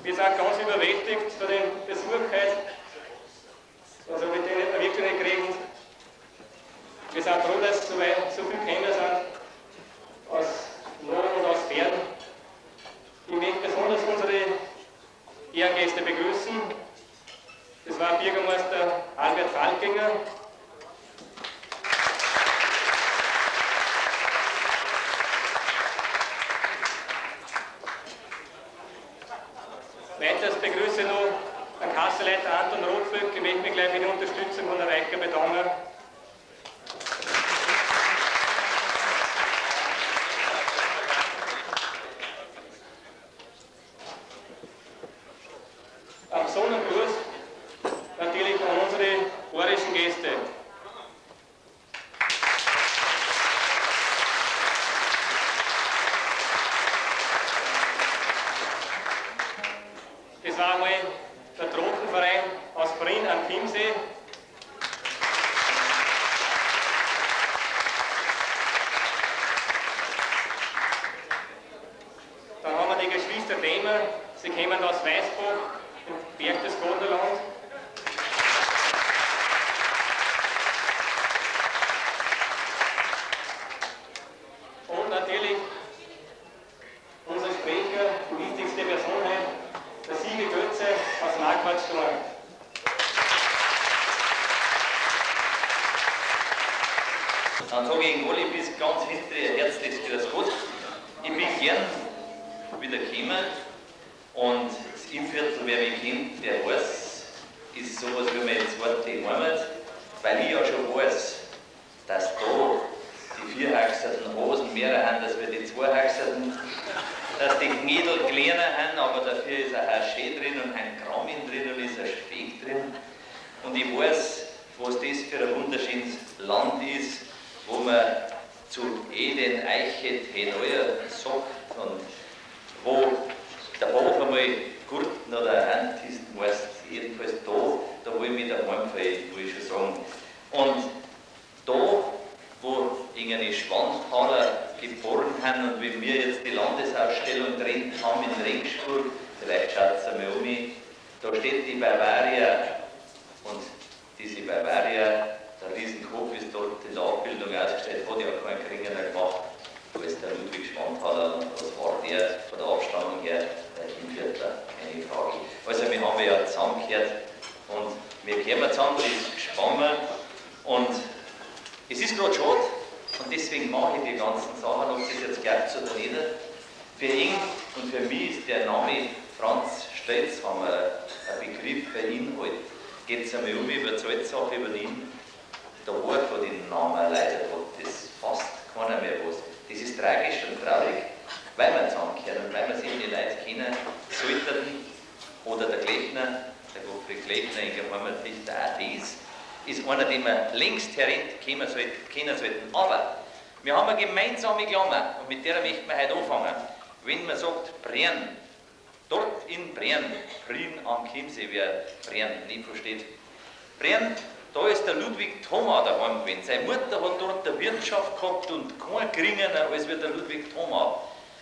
Wir sind ganz überwältigt von dem Besuch heute. Also mit denen hätten wir wirklich nicht gerechnet. Wir sind froh, dass so viele gekommen sind, aus nah und aus fern. Ich möchte besonders unsere Ehrengäste begrüßen. Das war Bürgermeister Albert Falkinger. Weiters begrüße ich noch den Kasseleiter Anton Rothböck. Ich möchte mich gleich für die Unterstützung von der Weicker bedanken. Am Sonnenkurs natürlich an unsere bayerischen Gäste. Das war einmal der Tropenverein aus Prien am Chiemsee. Dann haben wir die Geschwister Dämer, sie kommen aus Weißbach, im Berchtesgadener Land. Und natürlich unser Sprecher, die wichtigste Person heute, der Sigi Götze aus Marquartstein. Dann sage ich Ihnen alle bis ganz hinten ein herzliches Grüß Gott. Ich bin gern wieder gekommen und das Innviertel, wer mich kennt, der weiß, ist sowas wie meine zweite Heimat, weil ich ja schon weiß, dass da die vierhachserten Hosen mehr haben, als wir die zweiachserten, dass die Knädel kleiner haben, aber dafür ist ein Haché drin und ein Kramin drin und ist ein Speck drin. Und ich weiß, was das für ein wunderschönes Land ist, wo man zu Eden, Eiche, Teneuer sagt und wo der Hof einmal Gurten oder Handtisten heißt, jedenfalls da wo ich mich daheim fühle, muss ich schon sagen. Und da, wo irgendeine Schwanthaler geboren haben und wie wir jetzt die Landesausstellung drin haben in Regensburg, vielleicht schaut es einmal um mich, da steht die Bavaria und diese Bavaria, der Riesenkopf ist dort in der Abbildung ausgestellt, hat ja kein Geringerer gemacht als der Ludwig Schwanthaler und was war der von der Abstammung her, der Innviertler, keine Frage. Also wir haben ja zusammengehört und wir kommen zusammen, das ist gespannt und es ist gerade schade und deswegen mache ich die ganzen Sachen, ob das jetzt glaubt oder nicht. Für ihn und für mich ist der Name Franz Stelzhammer ein Begriff für Inhalt. Geht es einmal um über die Salzsache, über den da war von den Namen leider Gottes fast keiner mehr was. Das ist tragisch und traurig, weil wir zusammenkehren und weil wir sich die Leute kennen sollten. Oder der Glechner, der Gottfried Glechner, in Heimatdichter, auch das ist einer, den wir längst hereinkommen sollten. Aber wir haben eine gemeinsame Klammer und mit der möchten wir heute anfangen. Wenn man sagt, Prien, dort in Prien, Prien am Chiemsee, wer Prien nicht versteht, Prien, da ist der Ludwig Thoma daheim gewesen. Seine Mutter hat dort eine Wirtschaft gehabt und kein geringerer als wie der Ludwig Thoma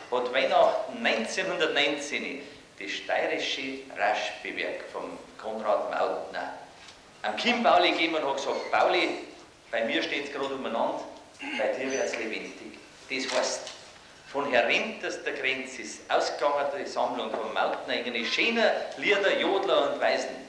hat Weihnachten 1919 das steirische Raschbewerk vom Konrad Mautner am Kim Pauli gegeben und hat gesagt, Pauli, bei mir steht es gerade umeinander, bei dir wird es lebendig. Das heißt, von herunterster Grenze ist ausgegangen die Sammlung von Mautner, eine schöne Lieder, Jodler und Weisen.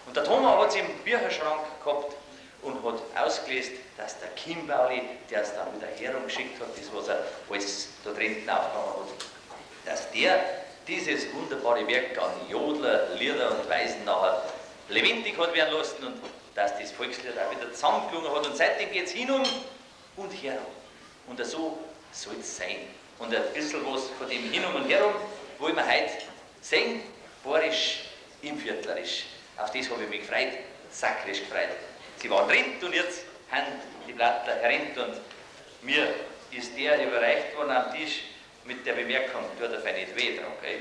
Und der Thomas hat sie im Bücherschrank gehabt und hat ausgelesen, dass der Kim Pauli, der es dann wieder herumgeschickt hat, das was er alles da drinnen aufgegangen hat, dass der dieses wunderbare Werk an Jodler, Lieder und Weisen nachher lebendig hat werden lassen und dass das Volkslied auch wieder zusammengelungen hat. Und seitdem geht es hinum und herum. Und so soll es sein. Und ein bisschen was von dem Hinum und Herum wollen wir heute sehen, bayerisch, innviertlerisch. Auf das habe ich mich gefreut, sakrisch gefreut. Sie waren drin und jetzt haben die Blatter herinnt und mir ist der überreicht worden am Tisch mit der Bemerkung, tut er nicht weh dran, gell?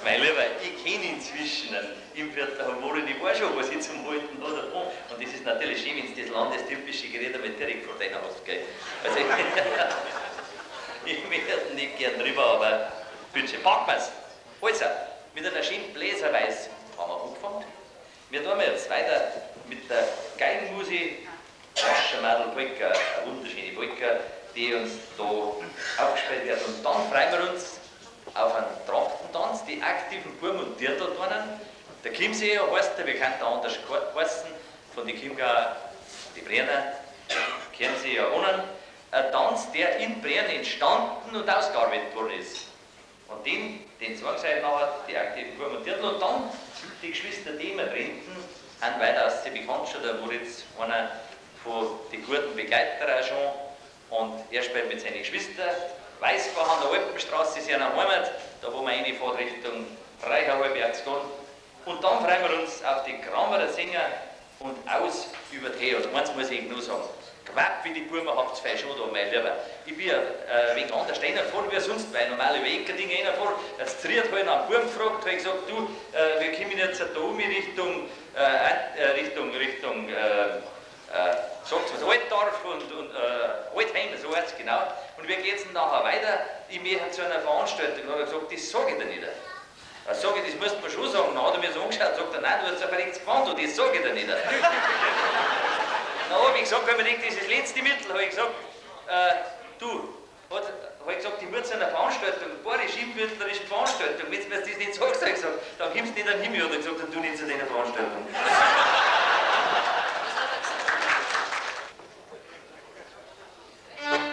Mein Lieber, ich kenne inzwischen einen Innviertler Humor und ich weiß schon, was ich zum Halten habe. Und das ist natürlich schön, wenn du das landestypische Gerät mit direkt vor deiner hast, gell? Also, ich möchte nicht gern drüber, aber bitte, packen wir's! Also, mit einer schönen Bläserweis haben wir angefangen. Wir tun jetzt weiter mit der Geigenmusik. Aschermadel Polka, eine wunderschöne Polka, die uns da aufgespielt wird. Und dann freuen wir uns auf einen Trachtentanz, die aktiven Burm- und Dirndlturnen. Der Chiemseer heißt der, wir können da anders heißen, von den Chiemgauer, die Brenner, kennen Sie ja ohne. Ein Tanz, der in Brern entstanden und ausgearbeitet worden ist. Und den sagen sie nachher, die aktiven Burm und Dirndl. Und dann die Geschwister, die immer Renten, sind weitaus sehr bekannt schon, der Moritz, einer von den guten Begleitern auch schon. Und er spielt mit seinen Geschwistern. Weißbach an der Alpenstraße ist ja Heimat, da wo man reinfährt Richtung Reicherhalbergs gehen. Und dann freuen wir uns auf die Kramerer Sänger und aus über Tee. Und eins muss ich nur sagen, Quapp wie die Burmer habt ihr schon da, mein Lieber. Ich bin ja wegen anders reingefahren wie sonst, weil normale Wege-Dinge reinfahren. Jetzt Triert habe ich nach dem Burm gefragt, habe ich gesagt, du, wir kommen jetzt da um Richtung, Richtung, sagt was, Altdorf und Altheim, so heißt es genau. Und wie geht's denn nachher weiter? Ich möchte zu einer Veranstaltung. Dann hat er gesagt, das sage ich dir nicht. Dann sage ich, das musst du mir schon sagen. Dann hat er mir so angeschaut und sagt, nein, du hast ein verrecktes Gewand, das sage ich dir nicht. Dann habe ich gesagt, wenn man denkt, das ist das letzte Mittel, habe ich gesagt, du, habe ich gesagt, ich muss zu einer Veranstaltung, bayerisch-innviertlerische Veranstaltung, wenn du mir das nicht sagst, habe ich gesagt, dann kommst du nicht an den Himmel, hat er gesagt, dann tu nicht zu deiner Veranstaltung. Thank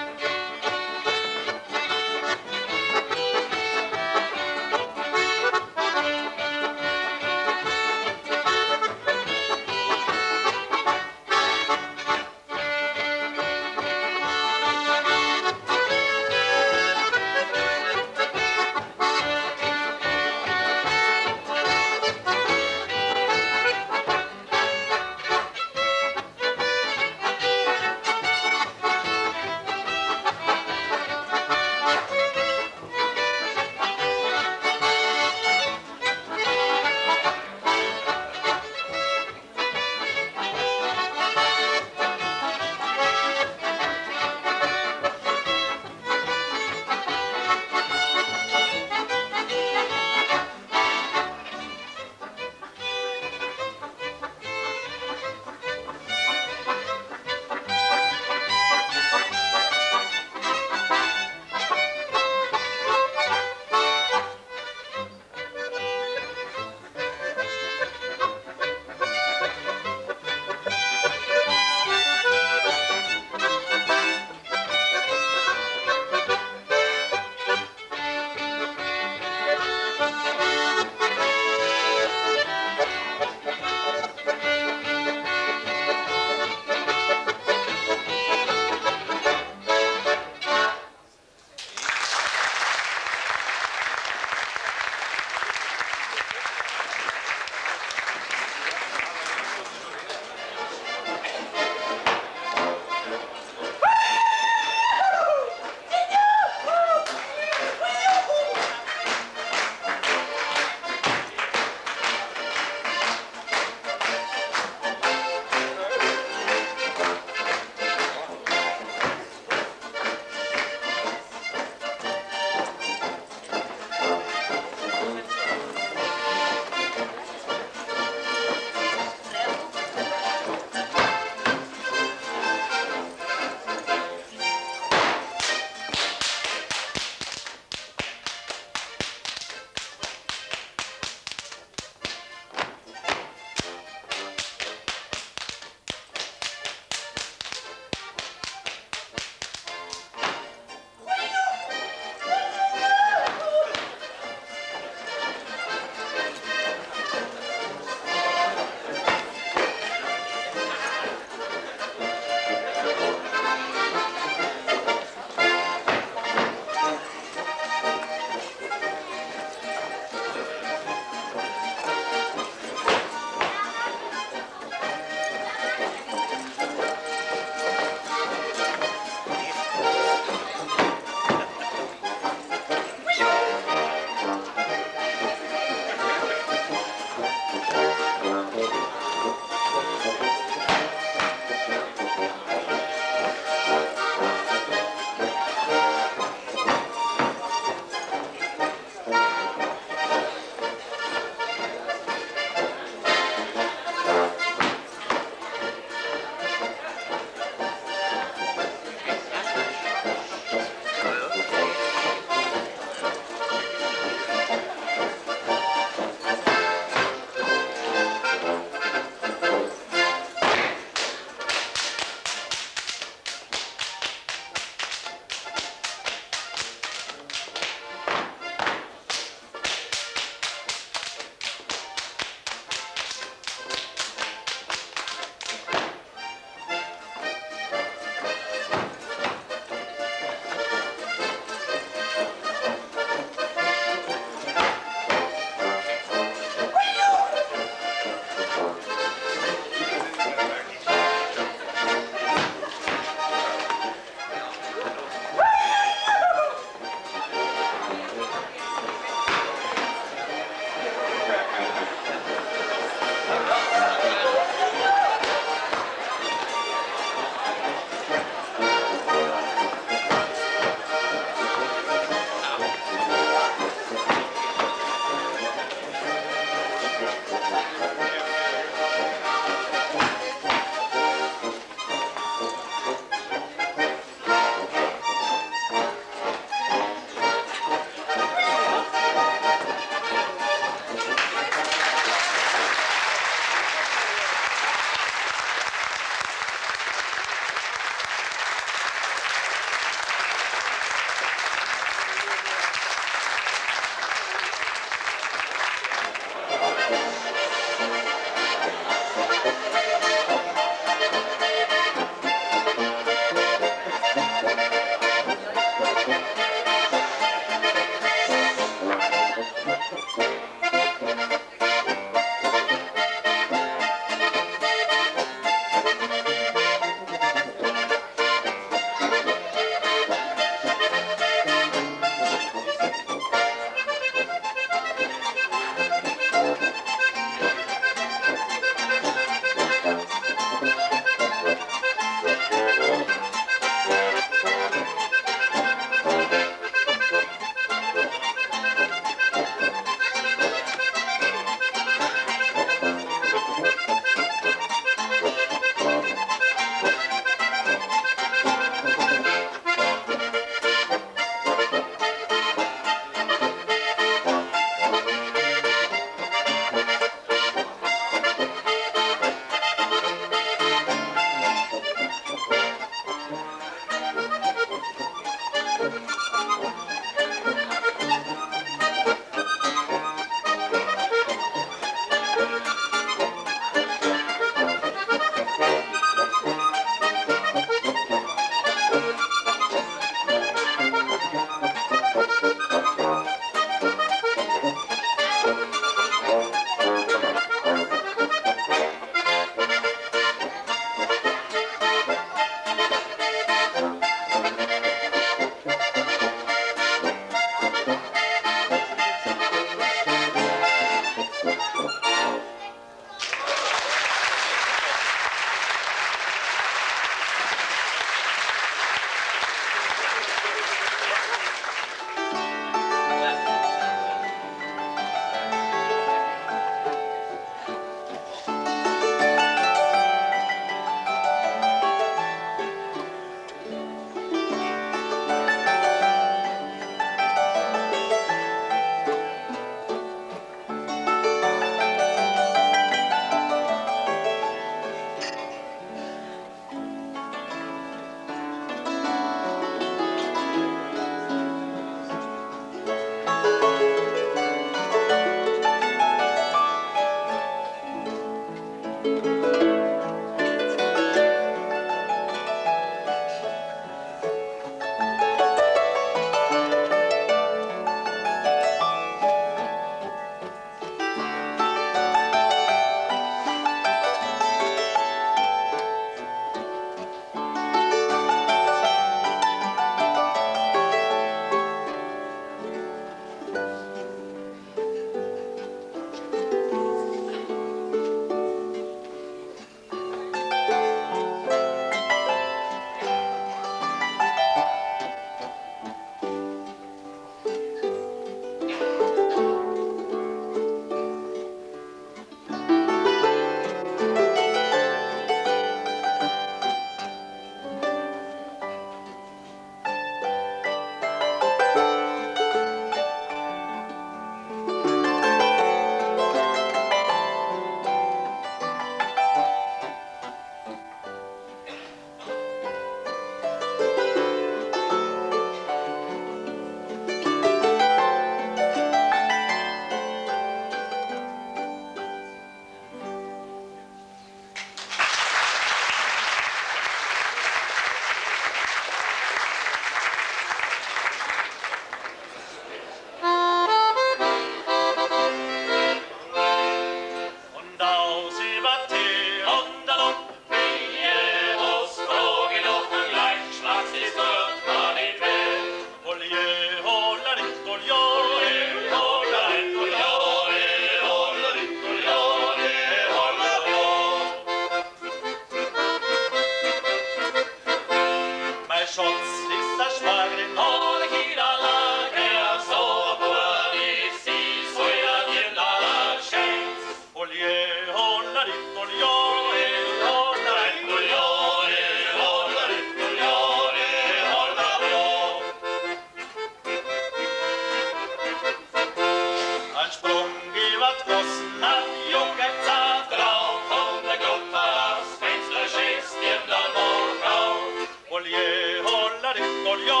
Sprung über die Gossen, an Juckerzer drauf, von der Gruppe aufs Fenster schießt ihm der Morgen auf. Olje, holla, rit, oljo,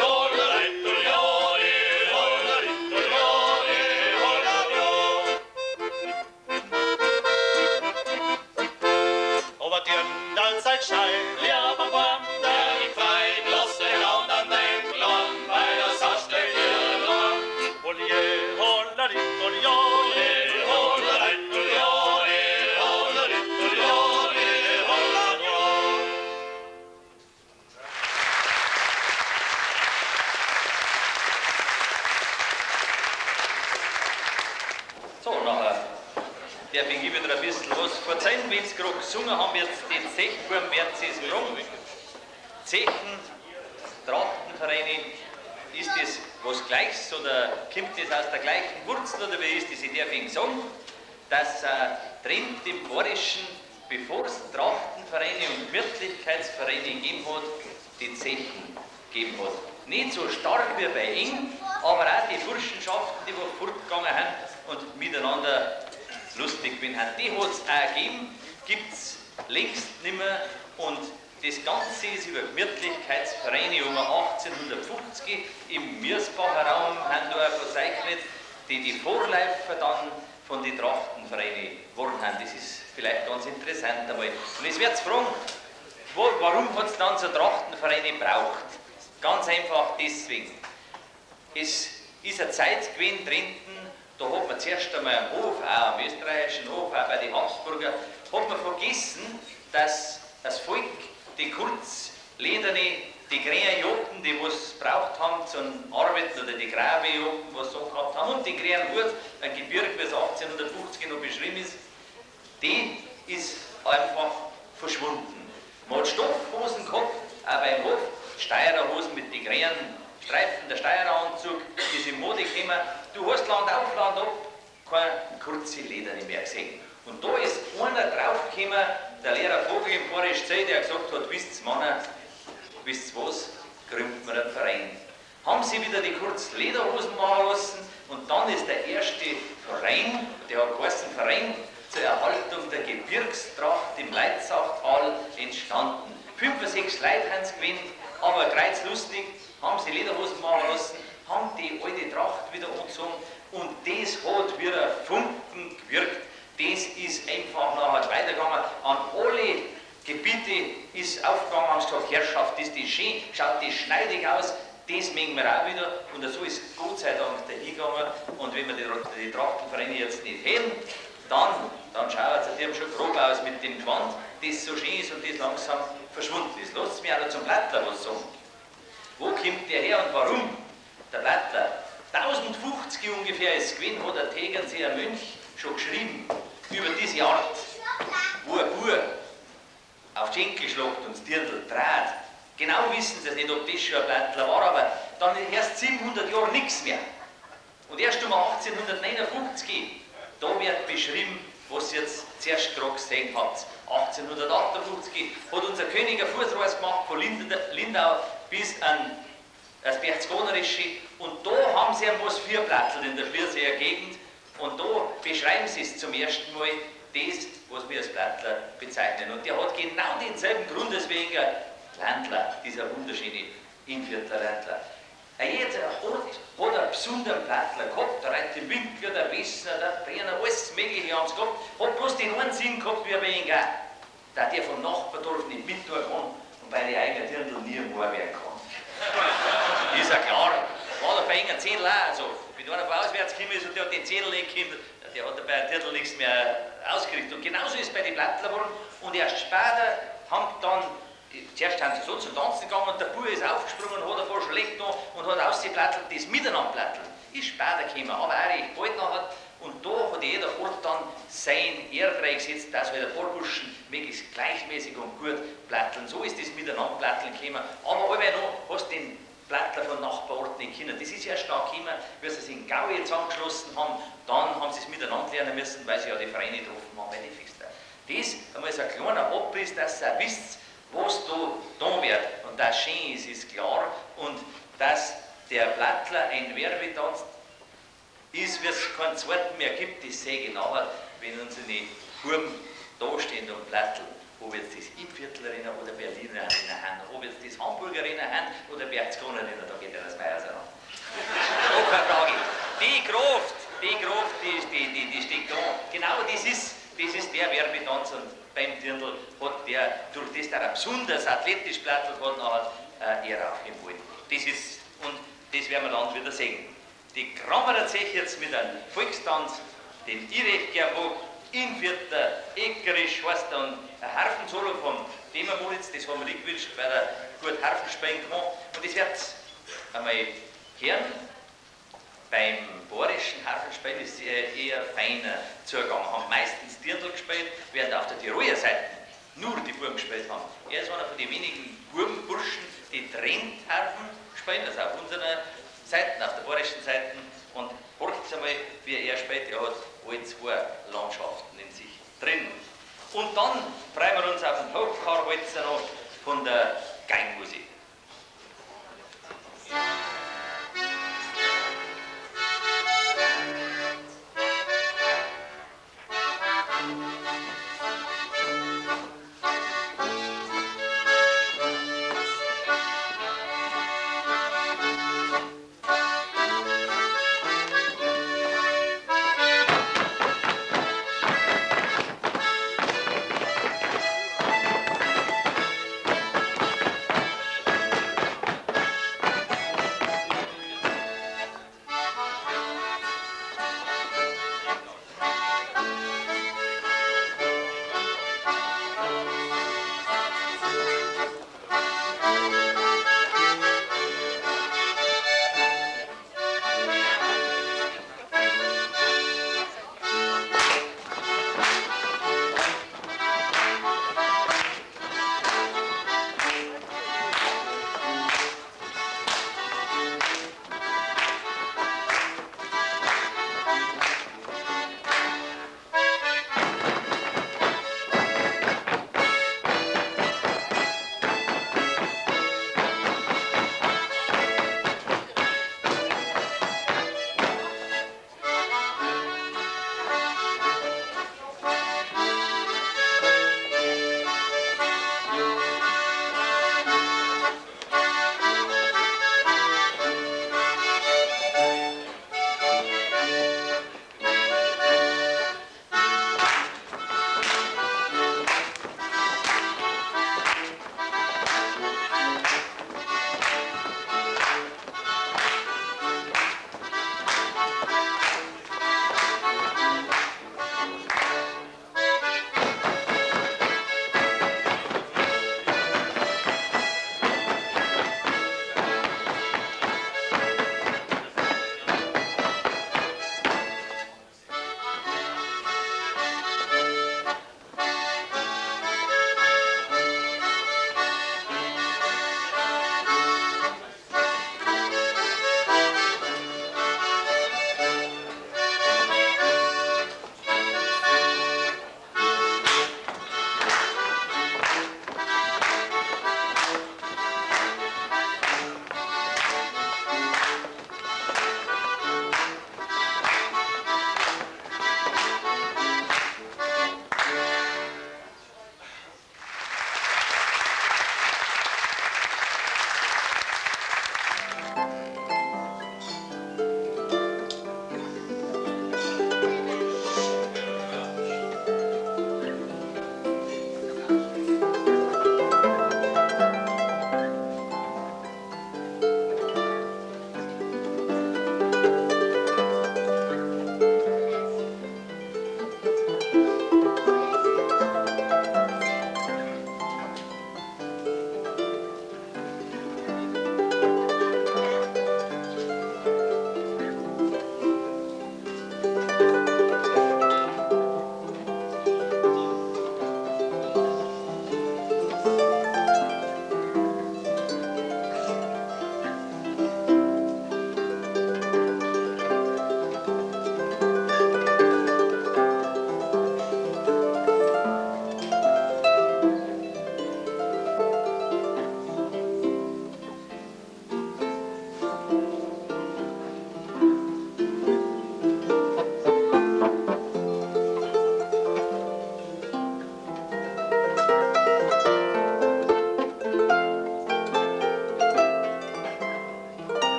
holla, rit, oljo, holla, rit, oljo, holla, oljo. Aber Dirndl seid gescheit, lieber Buam, der ich fein, lass den anderen den Klang, bei der Sache dir lang. Olje, holla, rit, oljo, holla, rit, oljo, holla, rit, oljo, holla, oljo. So, nachher darf ich wieder ein bisschen was verzeihen, wenn Sie gerade gesungen haben, jetzt die Zechbuben werden Sie es fragen. Zechen, Trachtenvereine, ist das was Gleiches oder kommt das aus der gleichen Wurzel oder wie ist das? Ich darf Ihnen sagen, dass Trend im Bayerischen, bevor es Trachtenvereine und Gemütlichkeitsvereine gegeben hat, die Zechen gegeben hat. Nicht so stark wie bei Ihnen, aber auch die Burschenschaften, die wo fortgegangen sind und miteinander lustig gewesen sind, die hat's auch gegeben, gibt's längst nimmer und das Ganze ist über Gemütlichkeitsvereine um 1850 im Mirsbacher Raum haben da verzeichnet, die die Vorläufer dann von den Trachtenvereinen geworden sind. Das ist vielleicht ganz interessant einmal. Und jetzt wird's fragen, warum hat's dann so Trachtenvereine gebraucht? Ganz einfach deswegen. Es ist eine Zeit gewesen drinnen, da hat man zuerst einmal am Hof, auch am österreichischen Hof, auch bei den Habsburger, hat man vergessen, dass das Volk die kurzlederne, die grünen Joppen, die was gebraucht haben zum Arbeiten, oder die graue Joppen, was sie so gehabt haben, und den grünen Hut, ein Gebirge, wie es 1850 noch beschrieben ist, die ist einfach verschwunden. Man hat Stoffhosen gehabt, auch beim Hof, Steirerhosen mit den grünen Streifen, der Steireranzug ist in Mode gekommen. Du hast Land auf, Land ab, keine kurze Lederne mehr gesehen. Und da ist einer draufgekommen, der Lehrer Vogel im Bayerisch Zell, der gesagt hat, wisst's Männer, wisst's was, gründet man einen Verein. Haben sie wieder die kurzen Lederhosen machen lassen und dann ist der erste Verein, der hat geheißen Verein zur Erhaltung der Gebirgstracht im Leitzachtal entstanden. 5 oder 6 Leute haben's gewinnt, aber kreuzlustig, haben sie Lederhosen machen lassen, haben die alte Tracht wieder angezogen und das hat wie ein Funken gewirkt. Das ist einfach nachher weitergegangen. An alle Gebiete ist aufgegangen, haben sie gesagt, Herrschaft, ist das schön, schaut das schneidig aus, das mögen wir auch wieder. Und so ist Gott sei Dank dahingegangen. Und wenn wir die Trachtenvereine jetzt nicht hätten, dann schaut es dem schon grob aus mit dem Gewand, das so schön ist und das langsam verschwunden ist. Lasst mich auch noch zum Plattler was sagen. Wo kommt der her und warum? Der Plattler. 1050 ungefähr ist es gewesen, hat der Tegernseer Mönch schon geschrieben über diese Art, wo ein Bub auf die Schenkel schlägt und das Dirndl dreht. Genau wissen sie es nicht, ob das schon ein Plattler war, aber dann erst 700 Jahre nichts mehr. Und erst um 1859, da wird beschrieben, was ihr jetzt zuerst gerade gesehen habt. 1858 hat unser König eine Fußreise gemacht von Lindau bis an das Berchtesgadenische und da haben sie was für Plattl in der Schlierseer Gegend und da beschreiben sie es zum ersten Mal, das, was wir als Plattler bezeichnen. Und der hat genau denselben Grund, deswegen ein Landler, dieser wunderschöne Innviertler Landler. Jeder Ort hat einen besonderen Plattler gehabt, der Reiter Winkler, der Wessner, der Brenner, alles Mögliche haben sie gehabt, hat bloß den einen Sinn gehabt, wie bei ihnen auch, dass der vom Nachbardorf nicht mittun kann und bei den eigenen Dirndl nie mehr werden kann. Ist ja klar, war da bei ihnen ein Zettel auch, also wenn einer von auswärts gekommen ist und der hat den Zettel nicht gekommen, der hat bei einem Dirndl nichts mehr ausgerichtet. Und genauso ist es bei den Plattler geworden und erst später haben dann, zuerst sind sie so zum Tanzen gegangen und der Bub ist aufgesprungen und hat ein paar Schläge genommen und hat ausgeplattelt, das Miteinanderplatteln. Ist später gekommen, aber auch recht bald nachher. Und da hat jeder Ort dann sein Erdreich gesetzt, dass halt ein paar Burschen möglichst gleichmäßig und gut platteln. So ist das Miteinanderplatteln gekommen. Aber allweil noch hast du den Plattler von Nachbarorten nicht können. Das ist erst da gekommen, wie sie sich in Gau jetzt angeschlossen haben, dann haben sie es miteinander lernen müssen, weil sie ja die Vereine getroffen haben bei den Fixter. Das einmal so ein kleiner Abriss, dass ihr wisst, was da wird. Und das schön ist, ist klar. Und dass der Plattler ein Werbetanz ist, wie es keinen zweiten mehr gibt, das sehe ich nachher, wenn unsere Buben da stehen und platteln. Ob jetzt das Innviertlerinnen oder Berlinerinnen haben, ob jetzt das Hamburgerinnen haben oder Berchtesgadenerinnen, da geht ja das Meier an. Noch keine Frage. Die Kraft, die steckt da. Genau, das ist der Werbetanz und beim Dirndl hat der, durch das der besonders athletisch plattelt hat, nachher er aufheben wollen. Das ist, und das werden wir dann wieder sehen. Die Krammerer sich jetzt mit einem Volkstanz, den ich recht gern mag, Innviertler, Eckerisch heißt er, und ein Harfensolo vom Thema Moritz, das haben wir nicht gewünscht, weil er gut Harfen spielen kann. Und das wird einmal hören. Beim bayerischen Harfenspielen ist es eher feiner zugegangen, haben meistens Dirndl gespielt, während auf der Tiroler Seite nur die Buben gespielt haben. Er ist einer von den wenigen Bubenburschen, die Trendharfen spielen, also auf unserer Seite, auf der bayerischen Seite. Und horcht einmal, wie er spielt, er hat alle zwei Landschaften in sich drin. Und dann freuen wir uns auf den Hochkarwalzer noch von der Geigenmusik.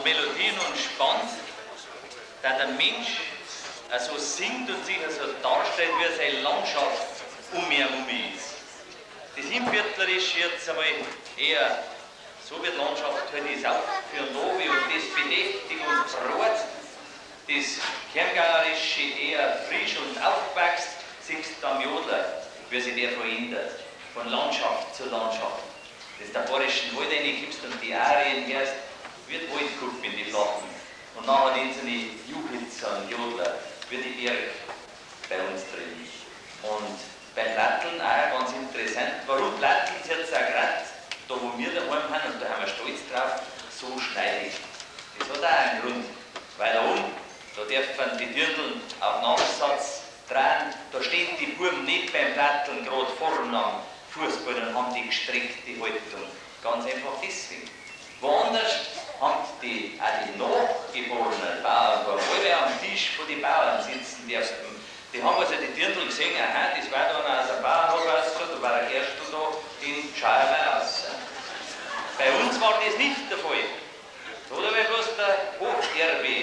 Und Melodien und spannt, dass der Mensch so singt und sich so darstellt, wie seine Landschaft um ihn herum ist. Das Innviertlerische jetzt einmal eher, so wie die Landschaft halt ist, auch für und oben und das bedächtig und brot, das Chiemgauerische eher frisch und aufgewachsen, siehst du am Jodler, wie sich der verändert, von Landschaft zu Landschaft. Wenn du den Bayerischen Wald reinkommst und die Arien hörst, wird Waldkuppen in die Flachen. Und nachher in so eine Juchitzer und Jodler, wie die Berg bei uns drin. Und beim Platteln auch ganz interessant, warum platteln sie jetzt auch gerade da, wo wir daheim sind, und da haben wir stolz drauf, so schneidig. Das hat auch einen Grund, weil da oben, da dürfen die Dirndln auf Nachsatz drehen, da stehen die Buben nicht beim Platteln gerade vorne am Fußball und haben die gestreckte Haltung. Ganz einfach deswegen. Woanders haben die, auch die nachgeborenen Bauern, wo alle am Tisch von den Bauern sitzen dürfen. Die haben also die Dirndl gesehen, aha, das war dann aus dem Bauernhof raus, da war der Gerstl da, den schauen wir aus. Bei uns war das nicht der Fall. Da hat aber bloß der Hocherbe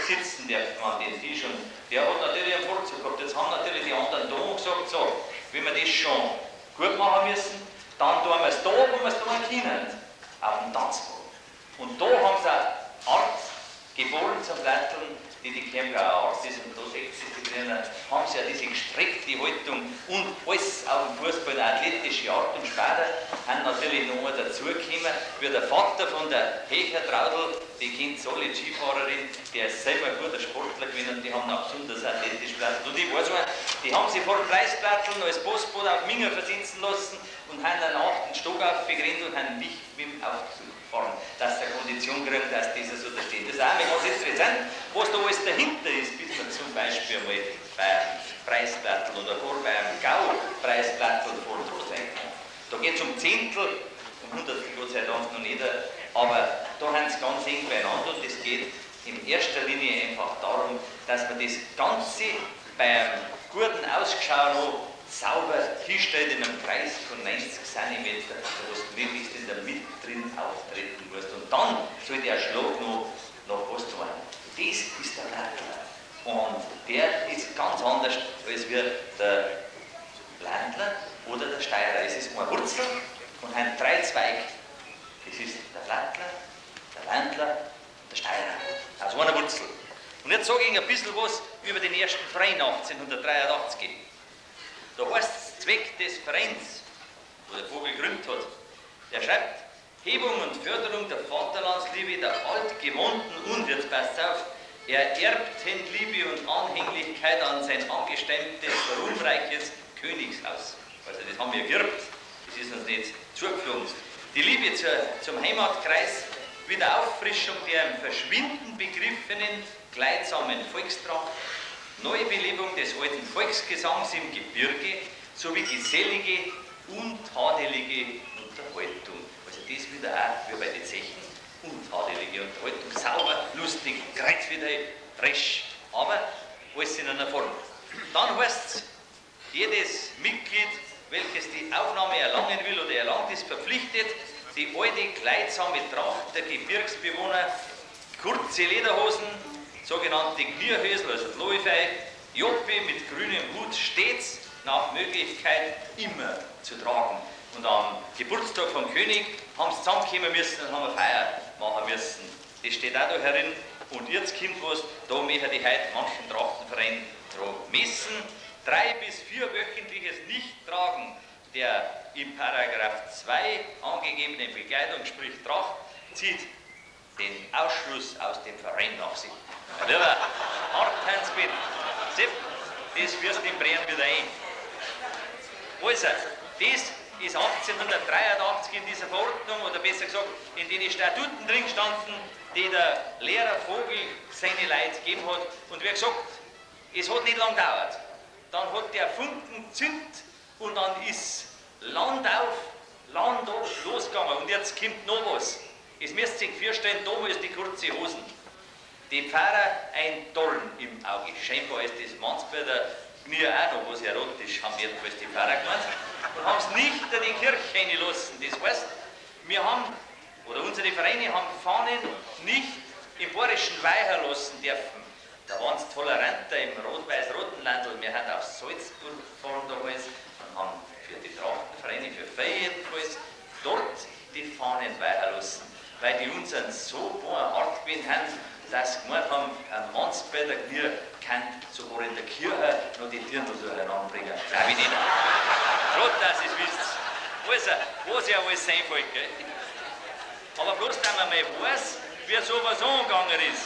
sitzen dürfen an den Tisch und der hat natürlich einen Vorzug gehabt. Jetzt haben natürlich die anderen da gesagt, so, wenn wir das schon gut machen müssen, dann tun wir es da, wo wir es tun können, auf dem Tanzboden. Und da haben sie eine Art geboren zum Platteln, die die Chiemgauer Art ist, und da seht ihr die drinnen, haben sie ja diese gestreckte Haltung und alles auf dem Fußball, eine athletische Art. Und später haben natürlich noch einmal dazugekommen, wie der Vater von der Hecher Traudl, die kennt alle Skifahrerin, der ist selber ein guter Sportler gewesen und die haben auch besonders athletisch plattelt. Und ich weiß mal, die haben sie vor dem Preisplatteln als Postbote auf Minger versitzen lassen und haben danach den Stock aufgerannt und haben nicht mit dem Aufzug gefahren, dass sie eine Kondition kriegen, dass dieser so da steht. Das ist auch mal ganz interessant, was da alles dahinter ist, bis man zum Beispiel einmal beim Preisplattel oder vor beim Gau-Preisplattel vor dran sein kann. Da geht es um Zehntel, um Hundertstel Gott sei Dank noch nicht, aber da haben sie ganz eng beieinander und es geht in erster Linie einfach darum, dass man das Ganze beim guten Ausschau noch sauber hinstellt in einem Kreis von 90 cm, wo du möglichst in der Mitte drin auftreten musst. Und dann soll der Schlag noch was tun. Das ist der Plattler. Und der ist ganz anders als wir der Landler oder der Steirer. Es ist eine Wurzel und ein Dreizweig. Das ist der Plattler, der Landler und der Steirer. Aus einer Wurzel. Und jetzt sage ich Ihnen ein bisschen was über den ersten Verein 1883. Da heißt es, Zweck des Vereins, wo der Vogel gegründet hat. Der schreibt, Hebung und Förderung der Vaterlandsliebe, der altgewohnten und, jetzt passt auf, ererbten Liebe und Anhänglichkeit an sein angestemmtes, ruhmreiches Königshaus. Also das haben wir geerbt, das ist uns nicht zugeflogen. Die Liebe zum Heimatkreis, Wiederauffrischung der im Verschwinden begriffenen, kleidsamen Volkstracht, Neubelebung des alten Volksgesangs im Gebirge sowie gesellige, untadelige Unterhaltung. Also das wieder auch, wie bei den Zechen, untadelige Unterhaltung, sauber, lustig, kreuzwieder, frisch, aber alles in einer Form. Dann heißt es, jedes Mitglied, welches die Aufnahme erlangen will oder erlangt, ist verpflichtet, die alte kleidsame Tracht der Gebirgsbewohner, kurze Lederhosen, sogenannte Knierhösel, also die Loifei, Joppe mit grünem Hut stets nach Möglichkeit immer zu tragen. Und am Geburtstag vom König haben sie zusammenkommen müssen und haben eine Feier machen müssen. Das steht auch da herin. Und jetzt kommt was, da möchte ich heute manchen Trachtenverein messen. 3- bis 4-wöchentliches Nichttragen der im Paragraph 2 angegebenen Bekleidung, sprich Tracht, zieht den Ausschluss aus dem Verein nach sich. Mein lieber Harthans bin, Sepp, das wirst du in Bremen wieder ein. Also, das ist 1883 in dieser Verordnung, oder besser gesagt, in den Statuten drin gestanden, die der Lehrer Vogel seine Leute gegeben hat. Und wie gesagt, es hat nicht lang gedauert. Dann hat der Funken gezündet und dann ist Land auf, Land ab losgegangen. Und jetzt kommt noch was. Es müsst sich vorstellen, damals die kurze Hosen. Die Pfarrer ein Dorn im Auge. Scheinbar ist das manchmal der Knie auch noch was erotisch, haben jedenfalls die Pfarrer gemeint. Und haben es nicht in die Kirche reingelassen. Das heißt, wir haben, Oder unsere Vereine haben Fahnen nicht im bayerischen Weiher lassen dürfen. Da waren sie toleranter im rot-weiß-roten Landl. Wir haben auf Salzburg gefahren damals und haben für die Trachtenvereine, für Feier jedenfalls, dort die Fahnen weiher lassen. Weil die unseren so hart gewesen haben, dass sie gemeint haben, ein Mannsbäder Knie kann sogar in der Kirche noch die Dirndl durcheinander bringen. Glaube ich nicht. Gerade, dass ihr es wisst. Also, was ja alles sein wollt, gell? Aber bloß, dass man mal weiß, wie sowas angegangen ist.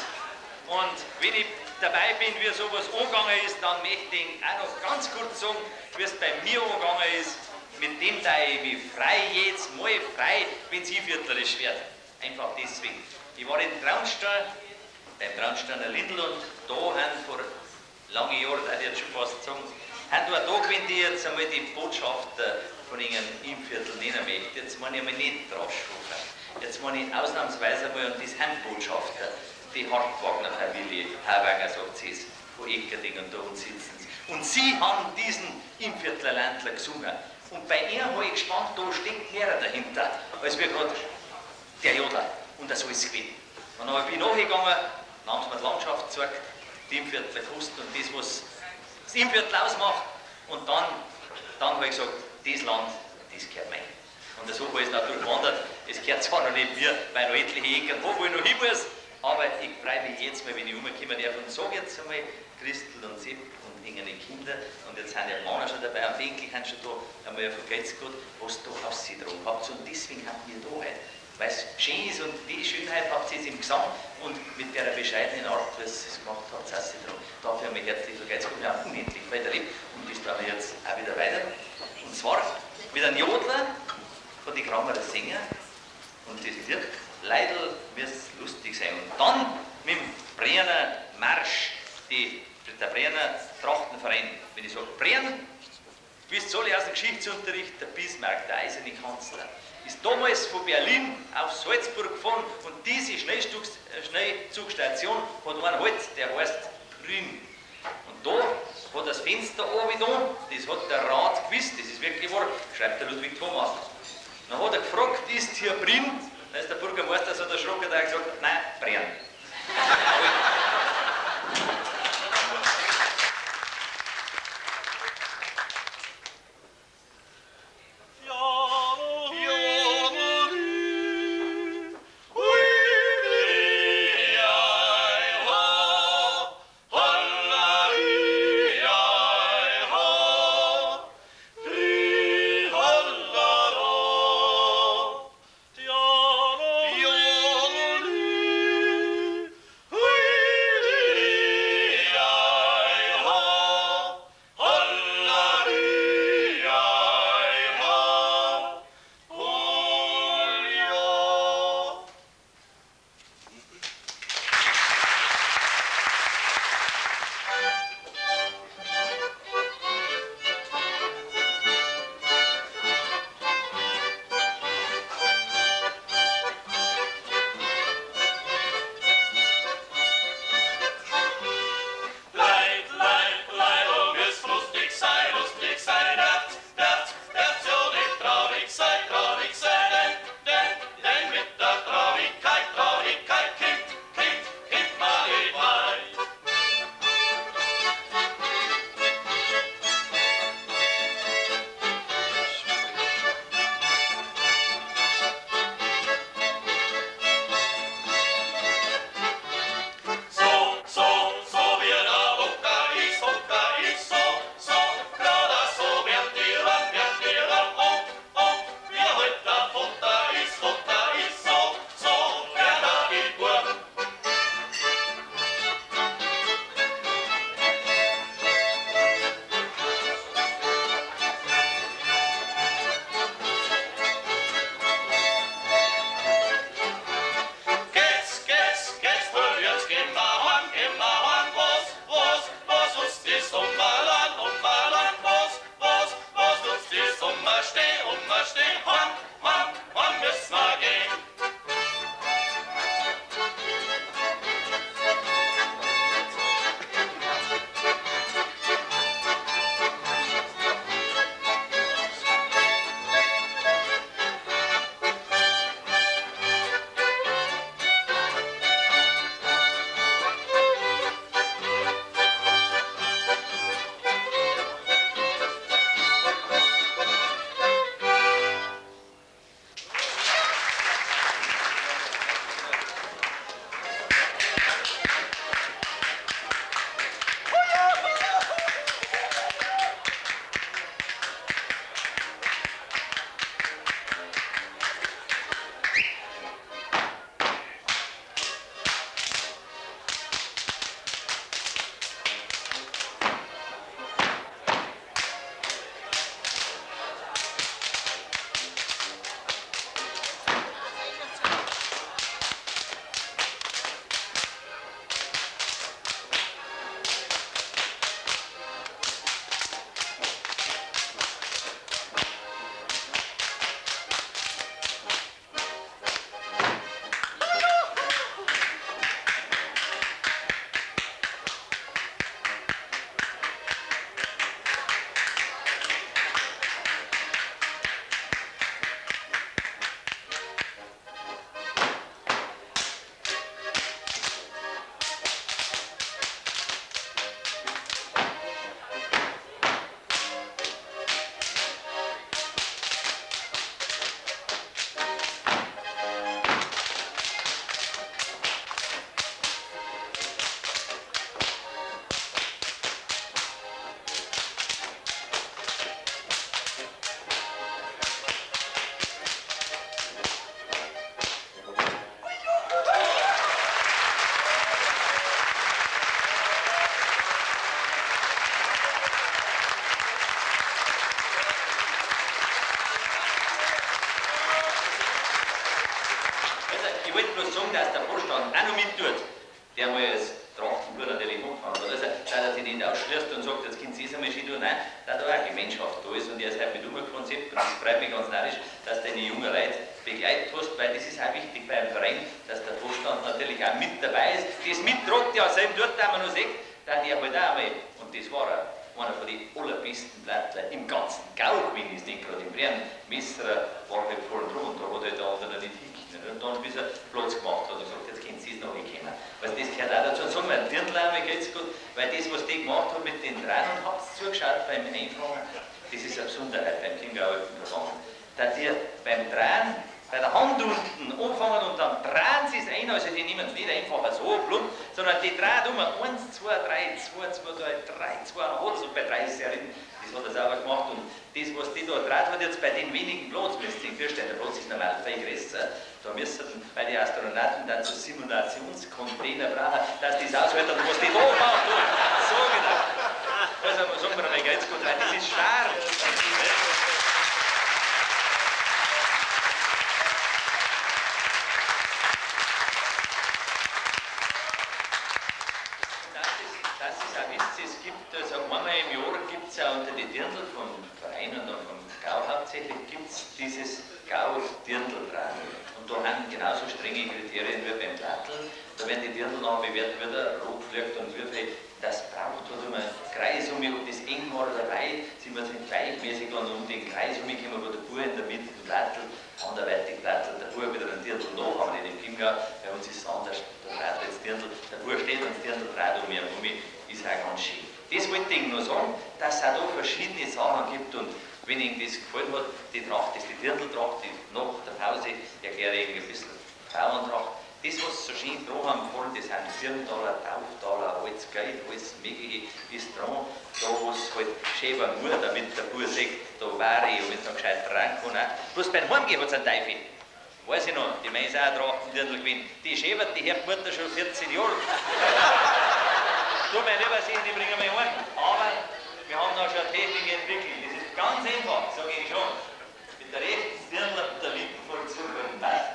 Und wenn ich dabei bin, wie sowas angegangen ist, dann möchte ich auch noch ganz kurz sagen, wie es bei mir angegangen ist, mit dem da ich mich frei jetzt mal frei, wenn es viertlerisch wird. Einfach deswegen. Ich war in Traunstein, beim Traunsteiner Lindl und da haben vor langen Jahren, da ich jetzt schon fast sagen, haben da da gewesen, die jetzt einmal die Botschafter von ihnen im Viertel nennen möchte. Jetzt meine ich einmal nicht Draschhofer. Jetzt meine ich ausnahmsweise einmal, und das sind Botschafter, die Hartwagner-Familie, Hawanger sagt sie es, von Eckerding und da unten sitzen sie. Und sie haben diesen Innviertler Landler gesungen. Und bei ihr habe ich gespannt, da steckt mehr dahinter, als wir gerade der Jodler. Und das ist gewesen. Und dann bin ich nachgegangen, dann haben sie mir die Landschaft gezeigt, die Innviertler Kosten und das, was das Innviertel ausmacht. Und dann habe ich gesagt, das Land, das gehört mir. Und so habe ich es natürlich gewandert. Es gehört zwar noch nicht mir, weil noch etliche Ecken wo ich noch hin muss, aber ich freue mich jetzt mal, wenn ich rumkommen darf und sage jetzt einmal, Christel und Sepp und ihre Kinder, und jetzt sind ja Männer schon dabei und Enkel sind schon da, einmal vergeht's Gott, was da auf sie dran habt. Und deswegen haben wir da heute, weil es schön ist und die Schönheit habt ihr jetzt im Gesang und mit der bescheidenen Art, wie ihr es gemacht habt, seid ihr dran. Dafür haben wir herzlich vergeht's Gott, wir haben unendlich viel erlebt und das tun wir jetzt auch wieder weiter. Und zwar mit einem Jodler von den Krammerer Sänger und das Lied Leidl wird's lustig sein. Und dann mit dem Brienner Marsch, der Brienner Trachtenverein. Wenn ich sage Brien, wisst ihr alle aus dem Geschichtsunterricht, der Bismarck, der eiserne Kanzler, ist damals von Berlin auf Salzburg gefahren und diese Schnellzugstation hat einen Halt, der heißt Brünn. Und da hat das Fenster oben da, das hat der Rat gewusst, das ist wirklich wahr, schreibt der Ludwig Thomas. Dann hat er gefragt, ist hier Brünn? Dann ist der Bürgermeister so erschrocken, der hat gesagt, nein, Brünn. Der mal als Trachtenbub natürlich angefangen hat. Also, dass er sich nicht ausschließt und sagt, jetzt könnt ihr es einmal schön tun. Nein, da da auch Gemeinschaft da ist und er ist halt mit umgefahren und das freut mich ganz narrisch, dass du deine jungen Leute begleitet hast, weil das ist auch wichtig beim Verein, dass der Vorstand natürlich auch mit dabei ist. Das mittragt ja selbst dort, da man noch sieht, dass er halt auch einmal, und das war er, einer von den allerbesten Plattler im ganzen Gau gewesen ist, nicht gerade im Bremen. Messerer war halt vorne dran und da hat halt der andere nicht hingekommen. Und dann, bis er Platz gemacht hat und gesagt, jetzt könnt ihr es noch hinkommen. Weil das gehört auch dazu. Und sagen wir, Dirndl einmal geht's gut, weil das, was die gemacht haben mit den dreien und habt ihr zugeschaut beim Einfangen, das ist eine Besonderheit beim Chiemgauer Alpenverband. Dass ihr beim Dreien, bei der Hand unten anfangen und dann drehen sie es ein, also die nehmen es nicht einfach so plump, sondern die drehen um 1, 2, 3, 2, 2, 3, 3, 2, dann hat's und bei 3 ist es ja hinten. Das hat er sauber gemacht und das, was die da dreht hat, jetzt bei den wenigen Platz, müsst ihr euch vorstellen, der Platz ist normal viel größer, da müssen bei den Astronauten dann zu Simulationscontainer brauchen, dass das aushalten und was die da gemacht hat, so genau. Also sagen wir einmal ganz gut, weil das ist schwer. Es gibt also einmal im Jahr gibt es ja unter die Dirndl vom Verein und dann vom Gau hauptsächlich gibt es dieses Gau-Dirndl-Dran. Und da haben genauso strenge Kriterien wie beim Platteln. Da werden die Dirndl noch bewertet, wie der Rock fliegt und wie viel das braucht. Hat immer einen Kreis um mich, ob das eng war oder weit, sind wir sind gleichmäßig und um den Kreis um mich kommen, wo der Bub in der Mitte Plattel, anderweitig Plattel, der Bub wieder einen Dirndl nach, aber nicht im Chiemgau, bei uns ist es anders, der dreht jetzt Dirndl, der Bub steht und das Dirndl dreht um mich, um mich, ist auch ganz schön. Das wollte ich nur sagen, dass es auch da verschiedene Sachen gibt und wenn Ihnen das gefallen hat, die Tracht ist die Dirndltracht, die nach der Pause erkläre ich Ihnen ein bisschen Frauentracht. Das, was so schön dran haben vorne, das sind Firntaler, Tauftaler, alles Geld, alles Mögliche ist dran. Da, wo es halt schön war, nur damit der Bub sieht, da war ich und wenn es noch gescheit dran kann. Auch. Bloß beim Heimgehen hat es einen Teufel. Weiß ich noch, die meinen auch Trachtendirndl gewesen. Die Schäfer, die hört die Mutter schon 14 Jahre. Du, mein lieber Sehen, die bringen mich heim. Aber wir haben da schon eine Technik entwickelt. Das ist ganz einfach, sage ich schon. Mit der rechten Dirndl und der linken Vollzug und Bein.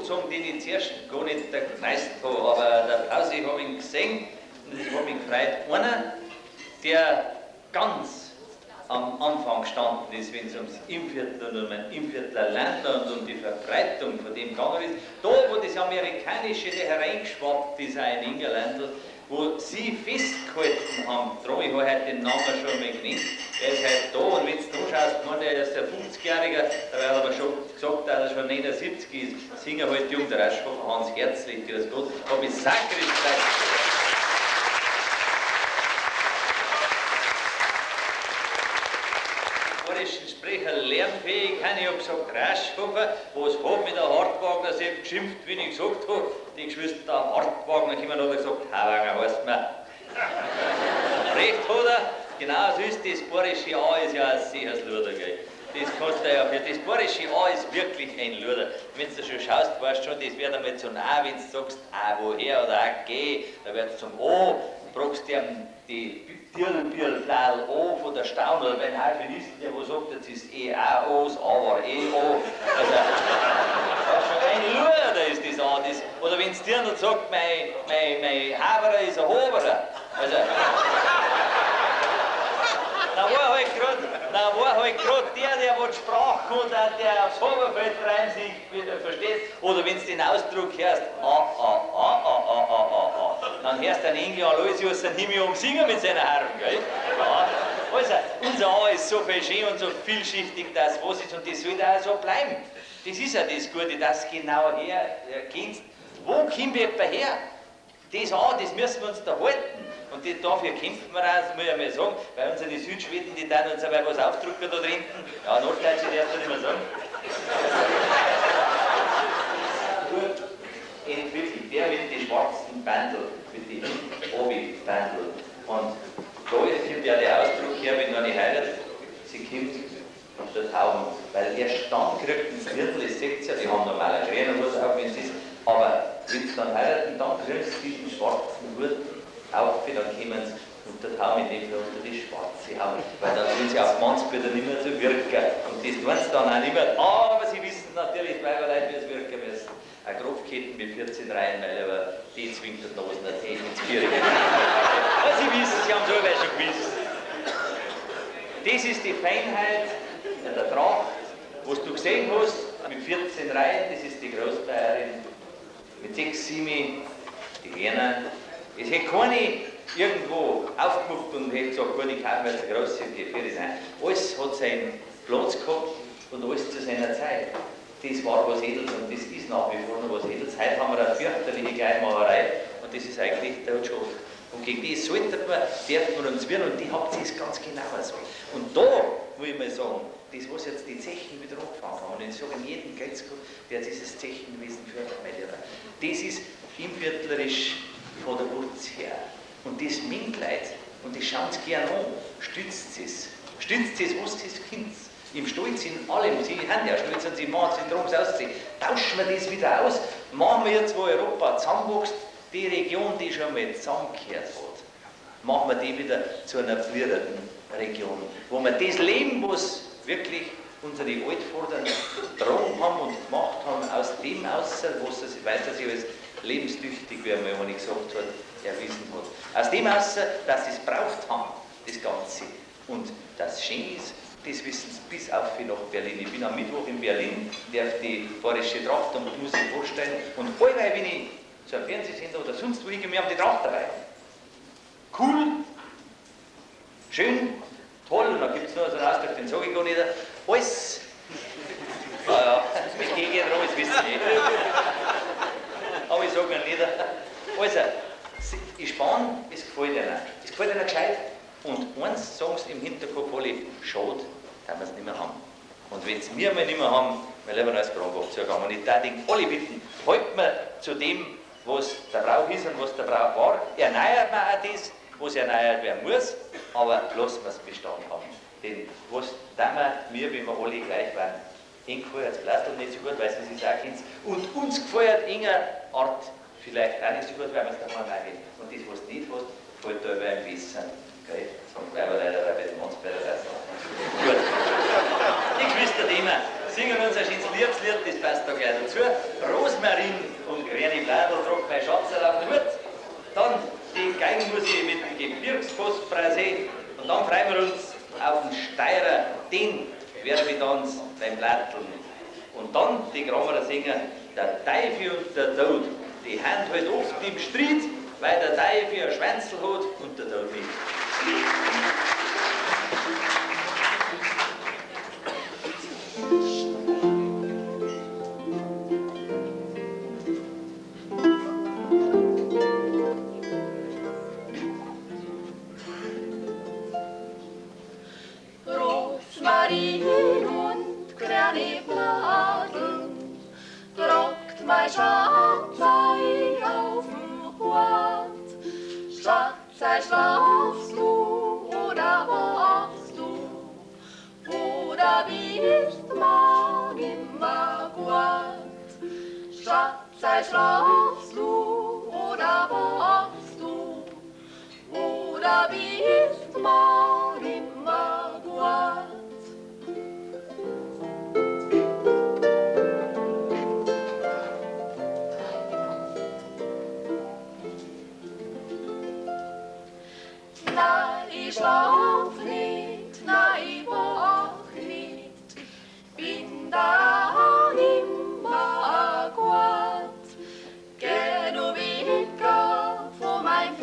Sagen, den ich zuerst gar nicht gekneist habe, aber der Pause habe ich ihn gesehen und es hat mich gefreut. Einer, der ganz am Anfang gestanden ist, wenn es ums Innviertel und um ein Innviertler Ländler und um die Verbreitung von dem gegangen ist, da wo das Amerikanische hereingeschwappt ist, auch in Ingerländl, wo sie festgehalten haben, darum, ich habe heute den Namen schon einmal genannt, er ist heute da und wenn du anschaust, man, er ist ein 50-Jähriger, dabei hat er aber schon gesagt, dass er schon 79 ist, Singer halt jung, der Raschhofer Hans, herzlich, grüß Gott, hab ich sakrisch gefreut. Bayerischen Sprecher lernfähig, ich habe gesagt, Raschhofer, was hat mich der Hartwagner selbst geschimpft, wie ich gesagt habe, die Geschwister der Hartwagner kommen und hat gesagt, Hawanger heißt man. Recht hat er, genau so ist das bayerische A ist ja ein sehr Luder, gell. Das kannst du ja für das bayerische A ist wirklich ein Luder. Wenn du schon schaust, weißt du schon, das wird einmal zum A, wenn du sagst, A woher oder A G, da wird es zum O, fragst du die Dirl, Birl, Bladl, O von der Staun, oder wenn Alpinisten, der wo sagt, jetzt ist E, A, O, das A war E, O. Also, das ist schon ein Luder ist das A. Das, oder wenn es Dirndl sagt, mein Haberer ist ein Hoberer. Also, da war halt grad der wo die Sprache kommt, der aufs Haberfeld rein sich versteht. Oder wenn du den Ausdruck hörst, A, A, A, A, A, A, A, A. Dann hörst du einen Engel alles aus dem Himmel umsingen mit seiner Harfe, gell? Ja. Also, unser A ist so viel schön und so vielschichtig, dass was ist, und das soll auch so bleiben. Das ist ja das Gute, dass du genau herkennst. Wo kommt jemand her? Das A, das müssen wir uns da halten. Und das, dafür kämpfen wir auch, das muss ich einmal sagen, weil unsere Südschweden, die dann uns aber was aufdrucken da drinnen. Ja, Norddeutsche darfst du nicht mehr sagen. Gut, entwickelt, der mit den schwarzen Bandel, mit den Obi-Bandel. Und da kommt ja der Ausdruck her, wenn eine heiratet, sie kommt unter Tauben, weil erst dann kriegt ein Dirndl, das seht ihr ja, die haben normal einen grünen Hut auf, wenn es ist, aber wenn sie dann heiraten, dann kriegen sie diesen schwarzen Hut auf, dann kommen sie unter Tauben, in dem Fall unter die schwarze Haut, weil dann sind sie auf Mannsbilder nicht mehr so wirken. Und das tun sie dann auch nicht mehr, aber sie wissen natürlich, weil wir Leute, wie es wirken müssen. Eine Grobketten mit 14 Reihen, weil aber die zwingt der Nosen nicht ins Vierige. Aber sie wissen, sie haben es allweil schon gewusst. Das ist die Feinheit der Tracht, was du gesehen hast, mit 14 Reihen, das ist die Großbayerin, mit 6, 7, die Kleinen. Es hätte keine irgendwo aufgemuckt und hätte gesagt, gut, ich kaufe mir jetzt eine große und die vier. Nein, alles hat seinen Platz gehabt und alles zu seiner Zeit. Das war was Edels und das ist nach wie vor noch was Edels. Heute haben wir eine fürchterliche Kleinmacherei und das ist eigentlich der Schuld. Und gegen die sollten wir, dürfen wir uns wehren und die habt ihr es ganz genau so. Und da muss ich mal sagen, das, was jetzt die Zechen wieder angefangen haben, und ich sage jedem Geizkopf, der dieses Zechenwesen führt, mein Lieber, das ist imviertlerisch von der Wurz her. Und das mengt Leute, und das schauen sie gern an, stützt es. Stützt es, was es kennt. Im Stolz, in allem, sie haben ja Stolz und sie machen es, drum aussehen. Tauschen wir das wieder aus, machen wir jetzt, wo Europa zusammenwächst, die Region, die schon mal zusammengehört hat, machen wir die wieder zu einer blühenden Region, wo wir das Leben, was wirklich unsere Altvordern getragen haben und gemacht haben, aus dem außer, was sie, weiß, dass sie als lebenstüchtig, wie einmal einer gesagt hat, erwiesen hat. Aus dem außer, dass sie es braucht haben, das Ganze. Und das schön ist, das wissen sie bis auf nach Berlin. Ich bin am Mittwoch in Berlin, darf die bayerische Tracht und Musik vorstellen. Und allweil, wenn ich zu einem Fernsehsender oder sonst wo hingehe, wir haben die Tracht dabei. Cool, schön, toll, und dann gibt es noch so einen Ausdruck, den sage ich gar nicht. Alles, ja, mit gegen drum, das wissen sie nicht. Aber ich sage mir nicht. Also, in Spanien, es gefällt ihnen. Es gefällt ihnen gescheit. Und eins sagen sie im Hinterkopf alle, schade, dass wir es nicht mehr haben. Und wenn es wir mal nicht mehr haben, wir leben als Kronbach zugegangen. Und ich darf alle bitten, halten wir zu dem, was der Brauch ist und was der Brauch war. Erneuert man auch das, was erneuert werden muss, aber lassen wir es Bestand haben. Denn was tun wir, wenn wir alle gleich waren? Ihnen gefällt das Blastel nicht so gut, weil sie es auch kennt. Und uns gefällt enger Art vielleicht auch nicht so gut, weil wir es daheim auch kennen. Und das, was du nicht hast, gefällt da über ein Wissen. Okay? Sagen wir leider bei den Mannsbeider. Gut. Die Geschwister Thema singen uns ein schönes Liebeslied, das passt da gleich dazu. Rosmarin und grüne Bladel tragt mein Schatz auf den Hut. Dann die Geigenmusik mit dem Gebirgspostfrase. Und dann freuen wir uns auf den Steirer, den werden wir uns beim Platteln. Und dann die Grammerer singen, der Teufel und der Tod, die haben halt oft im Streit, weil der Teufel ein Schwänzel hat und der Tod nicht. Rosmarin und grüne Bladel tragt mein Schatz auf dem Hut. Schatz, schlafst du oder wachst du? Oder bist man immer gut? Schatz, schlafst du oder wachst du? Oder bist man immer gut? Nein, ich schlaf nicht, nein, ich wach nicht, bin da nimmer gut. Geh nur weg von meinem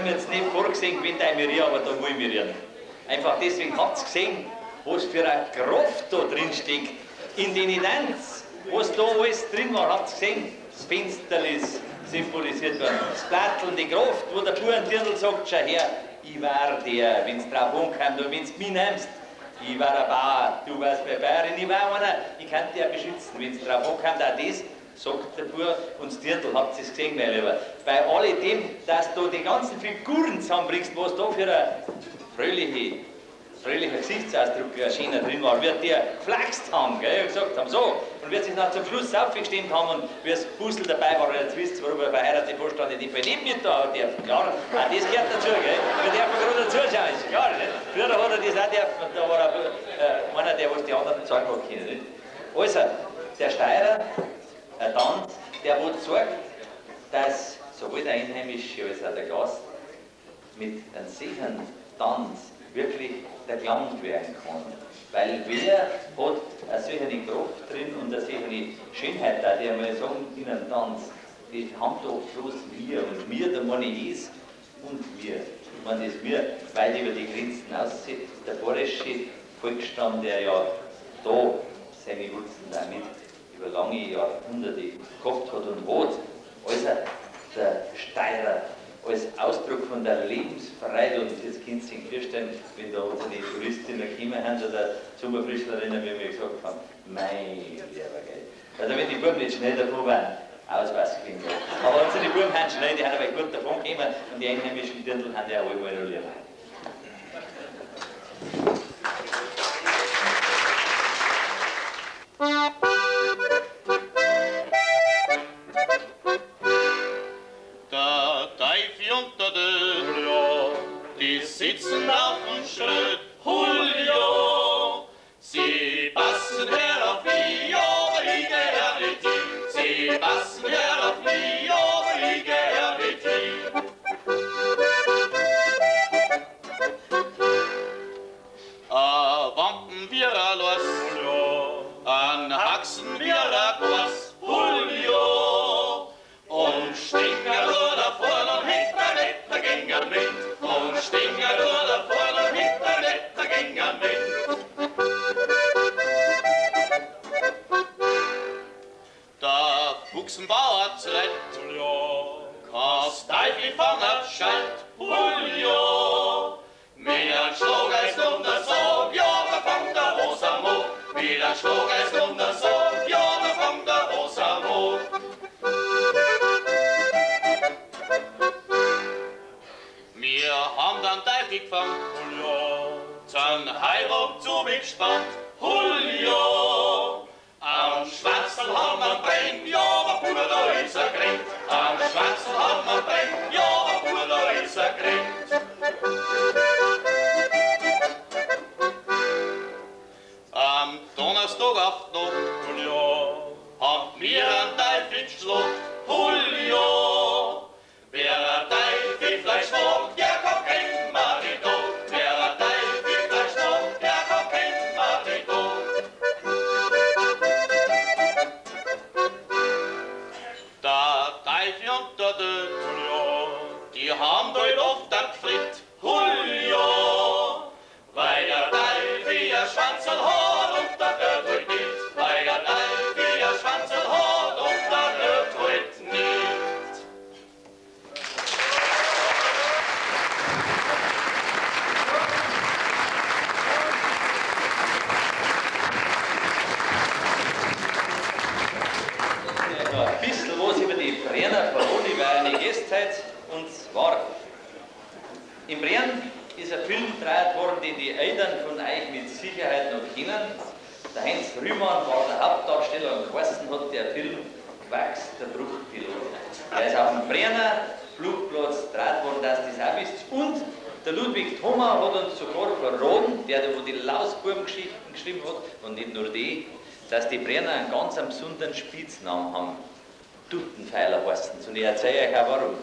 mir jetzt nicht vorgesehen gewesen, dass ich mich rühre, aber da muss ich mich rühren. Einfach deswegen habt ihr gesehen, was für eine Kraft da drin steckt, in den Tanz, was da alles drin war, habt ihr gesehen? Das Fensterl ist symbolisiert worden. Das Platteln, die Kraft, wo der Bub einen Dirndl sagt, schau her, ich war der, wenn's drauf ankommt und wenn's mich nimmst, ich war ein Bauer, du warst bei Bayern, ich war einer, ich kann dich ja beschützen, wenn's drauf ankommt, auch das, sagt der Bub, und das Dirndl, habt ihr's gesehen, mein Lieber. Bei alledem, dass du die ganzen Figuren zusammenbringst, was da für ein fröhlicher Gesichtsausdruck ein schöner drin war, wird der geflaxt haben, gell, und gesagt haben, so, und wird sich dann zum Schluss aufgestimmt haben und wie das Busel dabei war, jetzt wisst ihr, warum er verheiratete Vorstand in dem Fall nicht mit da hat, der, klar, auch das gehört dazu, gell, wir dürfen gerade zuschauen, ist klar, nicht? Früher hat er das auch dürfen, und da war er einer, der was die anderen zeigen hat können, nicht? Also, der Steirer, ein Tanz, der wo zeigt, dass sowohl der Einheimische als auch der Gast mit einem sicheren Tanz wirklich der Klang werden kann. Weil wer hat eine solche Kraft drin und eine solche Schönheit, da die einmal sagen, in einem Tanz, die haben doch bloß wir. Und wir, da meine ich es und wir. Ich meine das wir, weit über die Grenzen aussieht. Der bayerische Volksstamm, der ja da seine Wurzeln damit über lange Jahrhunderte gehabt hat und hat. Also der Steirer als Ausdruck von der Lebensfreude, und jetzt könnt ihr sich vorstellen, wenn da unsere Touristinnen gekommen sind oder Sommerfrischlerinnen, wie wir gesagt haben, mein lieber Geld. Also wenn die Buben nicht schnell davon waren, Ausweis kriegen. Aber unsere Buben sind schnell, die haben aber gut davon gekommen und die einheimischen Dirndl haben ja alle mal noch lieber. Der Teufel und der Dödel, die sitzen auf dem Schröd, Julio. Sie passen her auf mich, aber ich geh her nicht hin. Sie passen her auf mich, aber ich geh her nicht hin. A Wampen wir a los, an Haxen wir a Quas, Julio. Und Stinger nur da vorn und hinter nicht, da ging er mit. Und Stinger nur da vorn und hinter nicht, da ging er mit. Der Fuchsenbauer zrett, kannst Teufel fangen, scheit, Julio. Mit einem Schlageis um der Sog, ja, da fangt der Rosamund. Mit einem Schlageis um der Sog, ja, da fangt der Rosamund. Wir haben dann Teufel gefangen, zum Heirat zu mich gespannt, Julio. Am Schwanzl haben wir brennt, ja, aber Bruder, da ist er gerannt. Am Schwanzl haben wir brennt, ja, aber Bruder, da ist er gerannt. Am Donnerstag auf die Nacht, Julio, haben wir einen Teufel geschlagen, Julio. Wer ein Teufelfleisch mag, der kann kein Marito. Wer ein Teufelfleisch mag, der kann kein Marito. Der Teufel und der Död, die haben dort oft ein Gefritt, Julio. Weil der Teufel ihr Schwanzerl hat und der Död halt nicht. Weil der Teufel ihr Schwanzerl hat und der Död halt nicht. Noch ein bisschen was über die Brenner verrate ich, weil eine Gäste seid. Und zwar, in Brern ist ein Film gedreht worden, den die Eltern von euch mit Sicherheit noch kennen. Der Heinz Rühmann war der Hauptdarsteller und geheißen hat der Film Quacks, der Bruchpilot. Der ist auf dem Brenner Flugplatz gedreht worden, dass das auch wisst. Und der Ludwig Thoma hat uns sogar verraten, der da wo die Lausbuben-Geschichten geschrieben hat, und nicht nur die, dass die Brenner einen ganz besonderen Spitznamen haben. Tuttenpfeiler heißen sie. Und ich erzähle euch auch warum.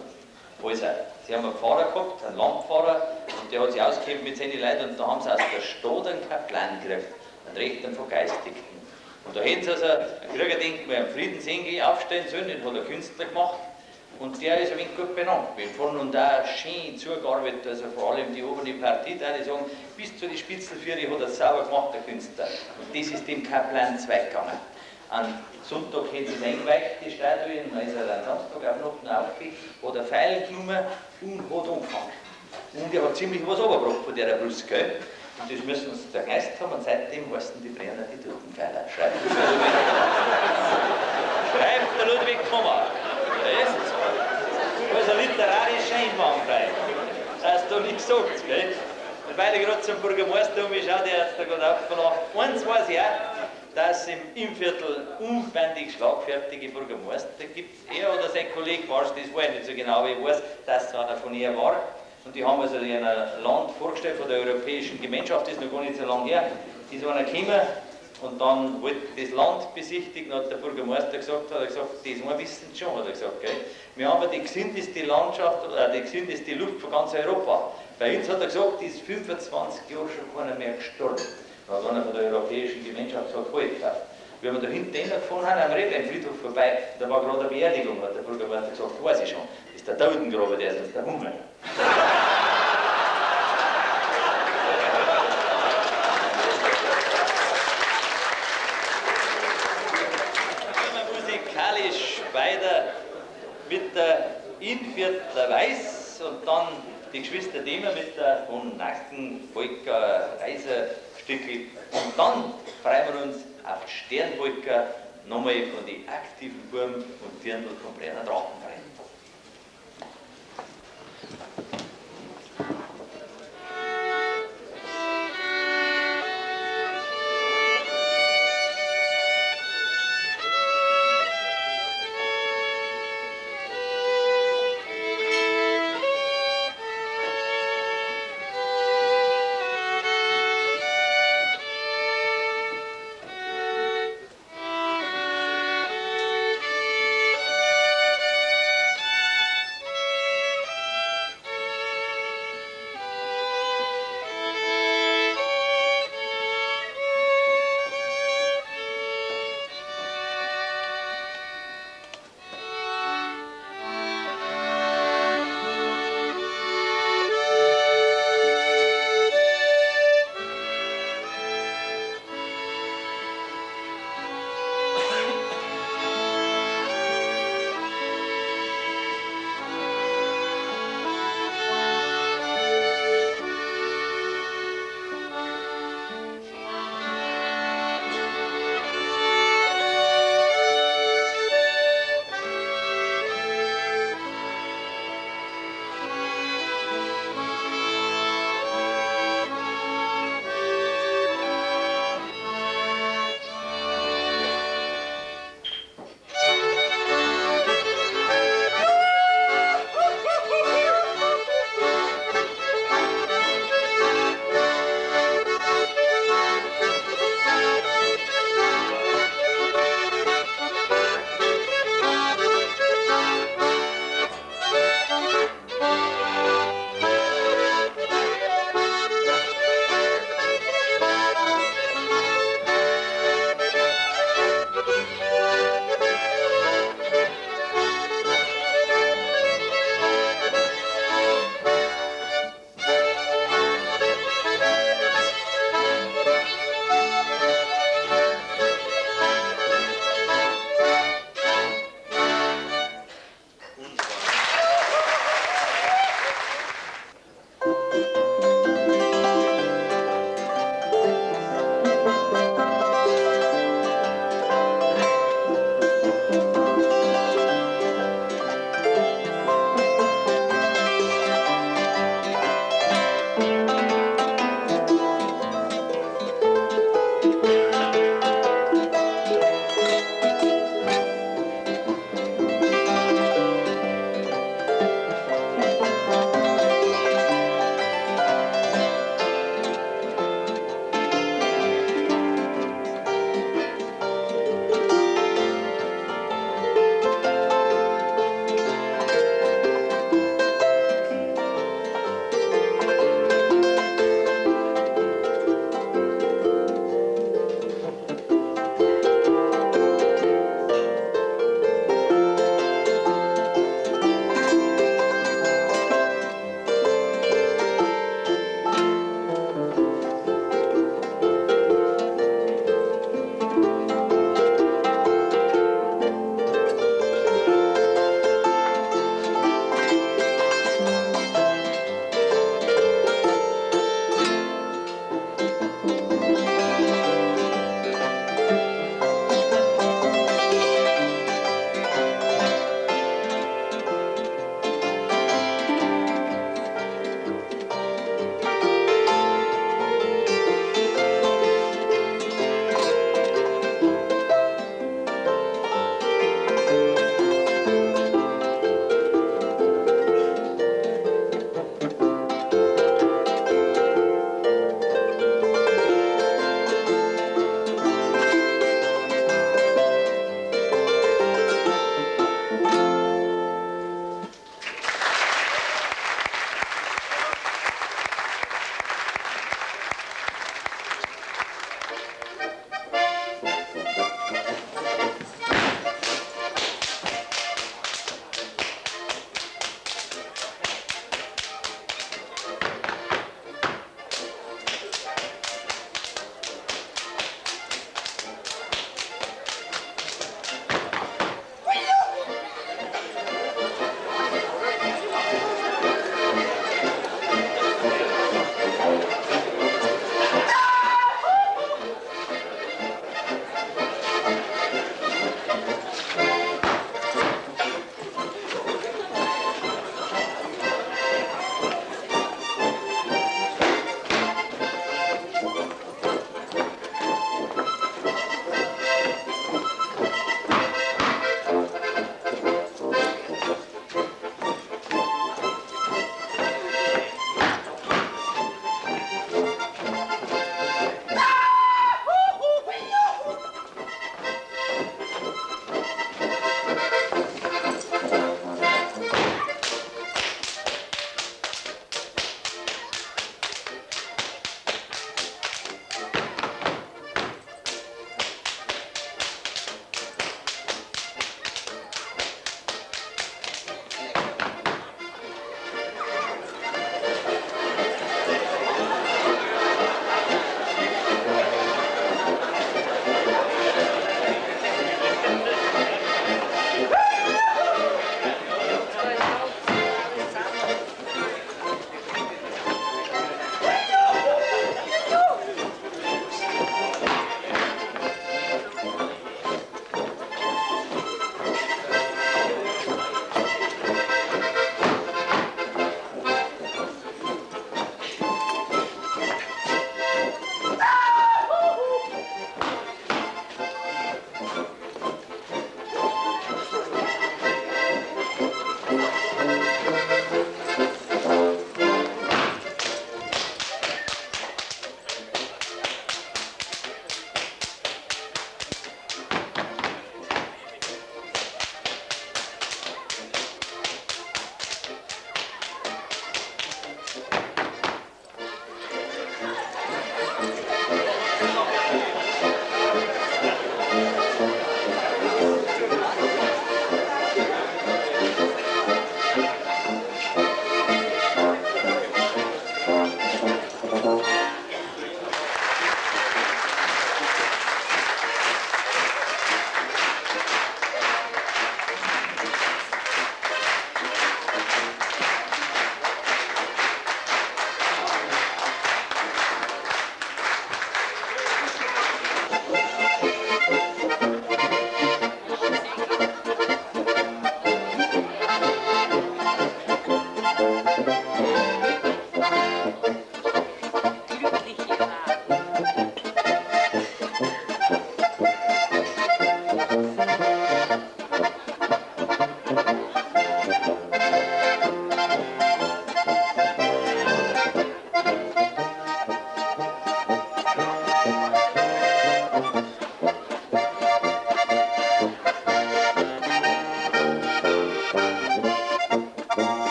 Also, sie haben einen Pfarrer gehabt, einen Landpfarrer, und der hat sich ausgekämpft mit seinen Leuten, und da haben sie aus der Stadt einen Kaplan gekriegt, einen rechten Vergeistigten. Und da hätten sie also ein Kriegerdenkmal am Friedensengel aufstellen sollen, den hat der Künstler gemacht. Und der ist ein wenig gut benannt gewesen. Von und da schön zugearbeitet, also vor allem die obere Partie, da ich sagen, bis zu den Spitzelführer hat er sauber gemacht, der Künstler. Und das ist dem Kaplan zweiggegangen. Am Sonntag haben sie es eingeweicht, die Statue, und dann ist er am Samstag auch noch aufgegangen, hat er Pfeil genommen und hat angefangen. Und er hat ziemlich was runtergebracht von der Brust, gell? Und das müssen sie zerkneist haben, und seitdem heißen die Brenner die Totenpfeiler. Schreibt der Ludwig. Schreibt der Ludwig Kummer. Das ist also literarisch einwandfrei. Das hast du nicht gesagt, gell? Und weil ich gerade zum Bürgermeister umschaue, der hat da gerade aufgelacht. Eins weiß ich auch, dass es im Innviertel unbändig schlagfertige Bürgermeister gibt. Er oder sein Kollege war es, das weiß ich nicht so genau, aber ich weiß, dass es einer von ihr war. Und die haben also in einem Land vorgestellt von der Europäischen Gemeinschaft, das ist noch gar nicht so lange her. Die ist einer gekommen und dann wollte das Land besichtigen, hat der Bürgermeister gesagt, hat er gesagt, das wir wissen schon, hat er gesagt, gell. Wir haben die gesündeste Landschaft, die gesündeste Luft von ganz Europa. Bei uns hat er gesagt, ist 25 Jahre schon keiner mehr gestorben. Da hat einer von der Europäischen Gemeinschaft gesagt, halt, wie wir da hinten gefahren haben, am Rebeinfriedhof vorbei, da war gerade eine Beerdigung, hat der Bürgermeister gesagt, weiß ich schon, das ist der Totengrabe, der ist uns der Hunger. Musikalisch weiter mit der Innviertler Weiß und dann die Geschwister Dehmer mit der von Nacken Volker Reiserstückel. Und dann freuen wir uns auf Sternwolker, nochmal von den aktiven Buben und Dirndl vom Brenner Drachenverein. Thank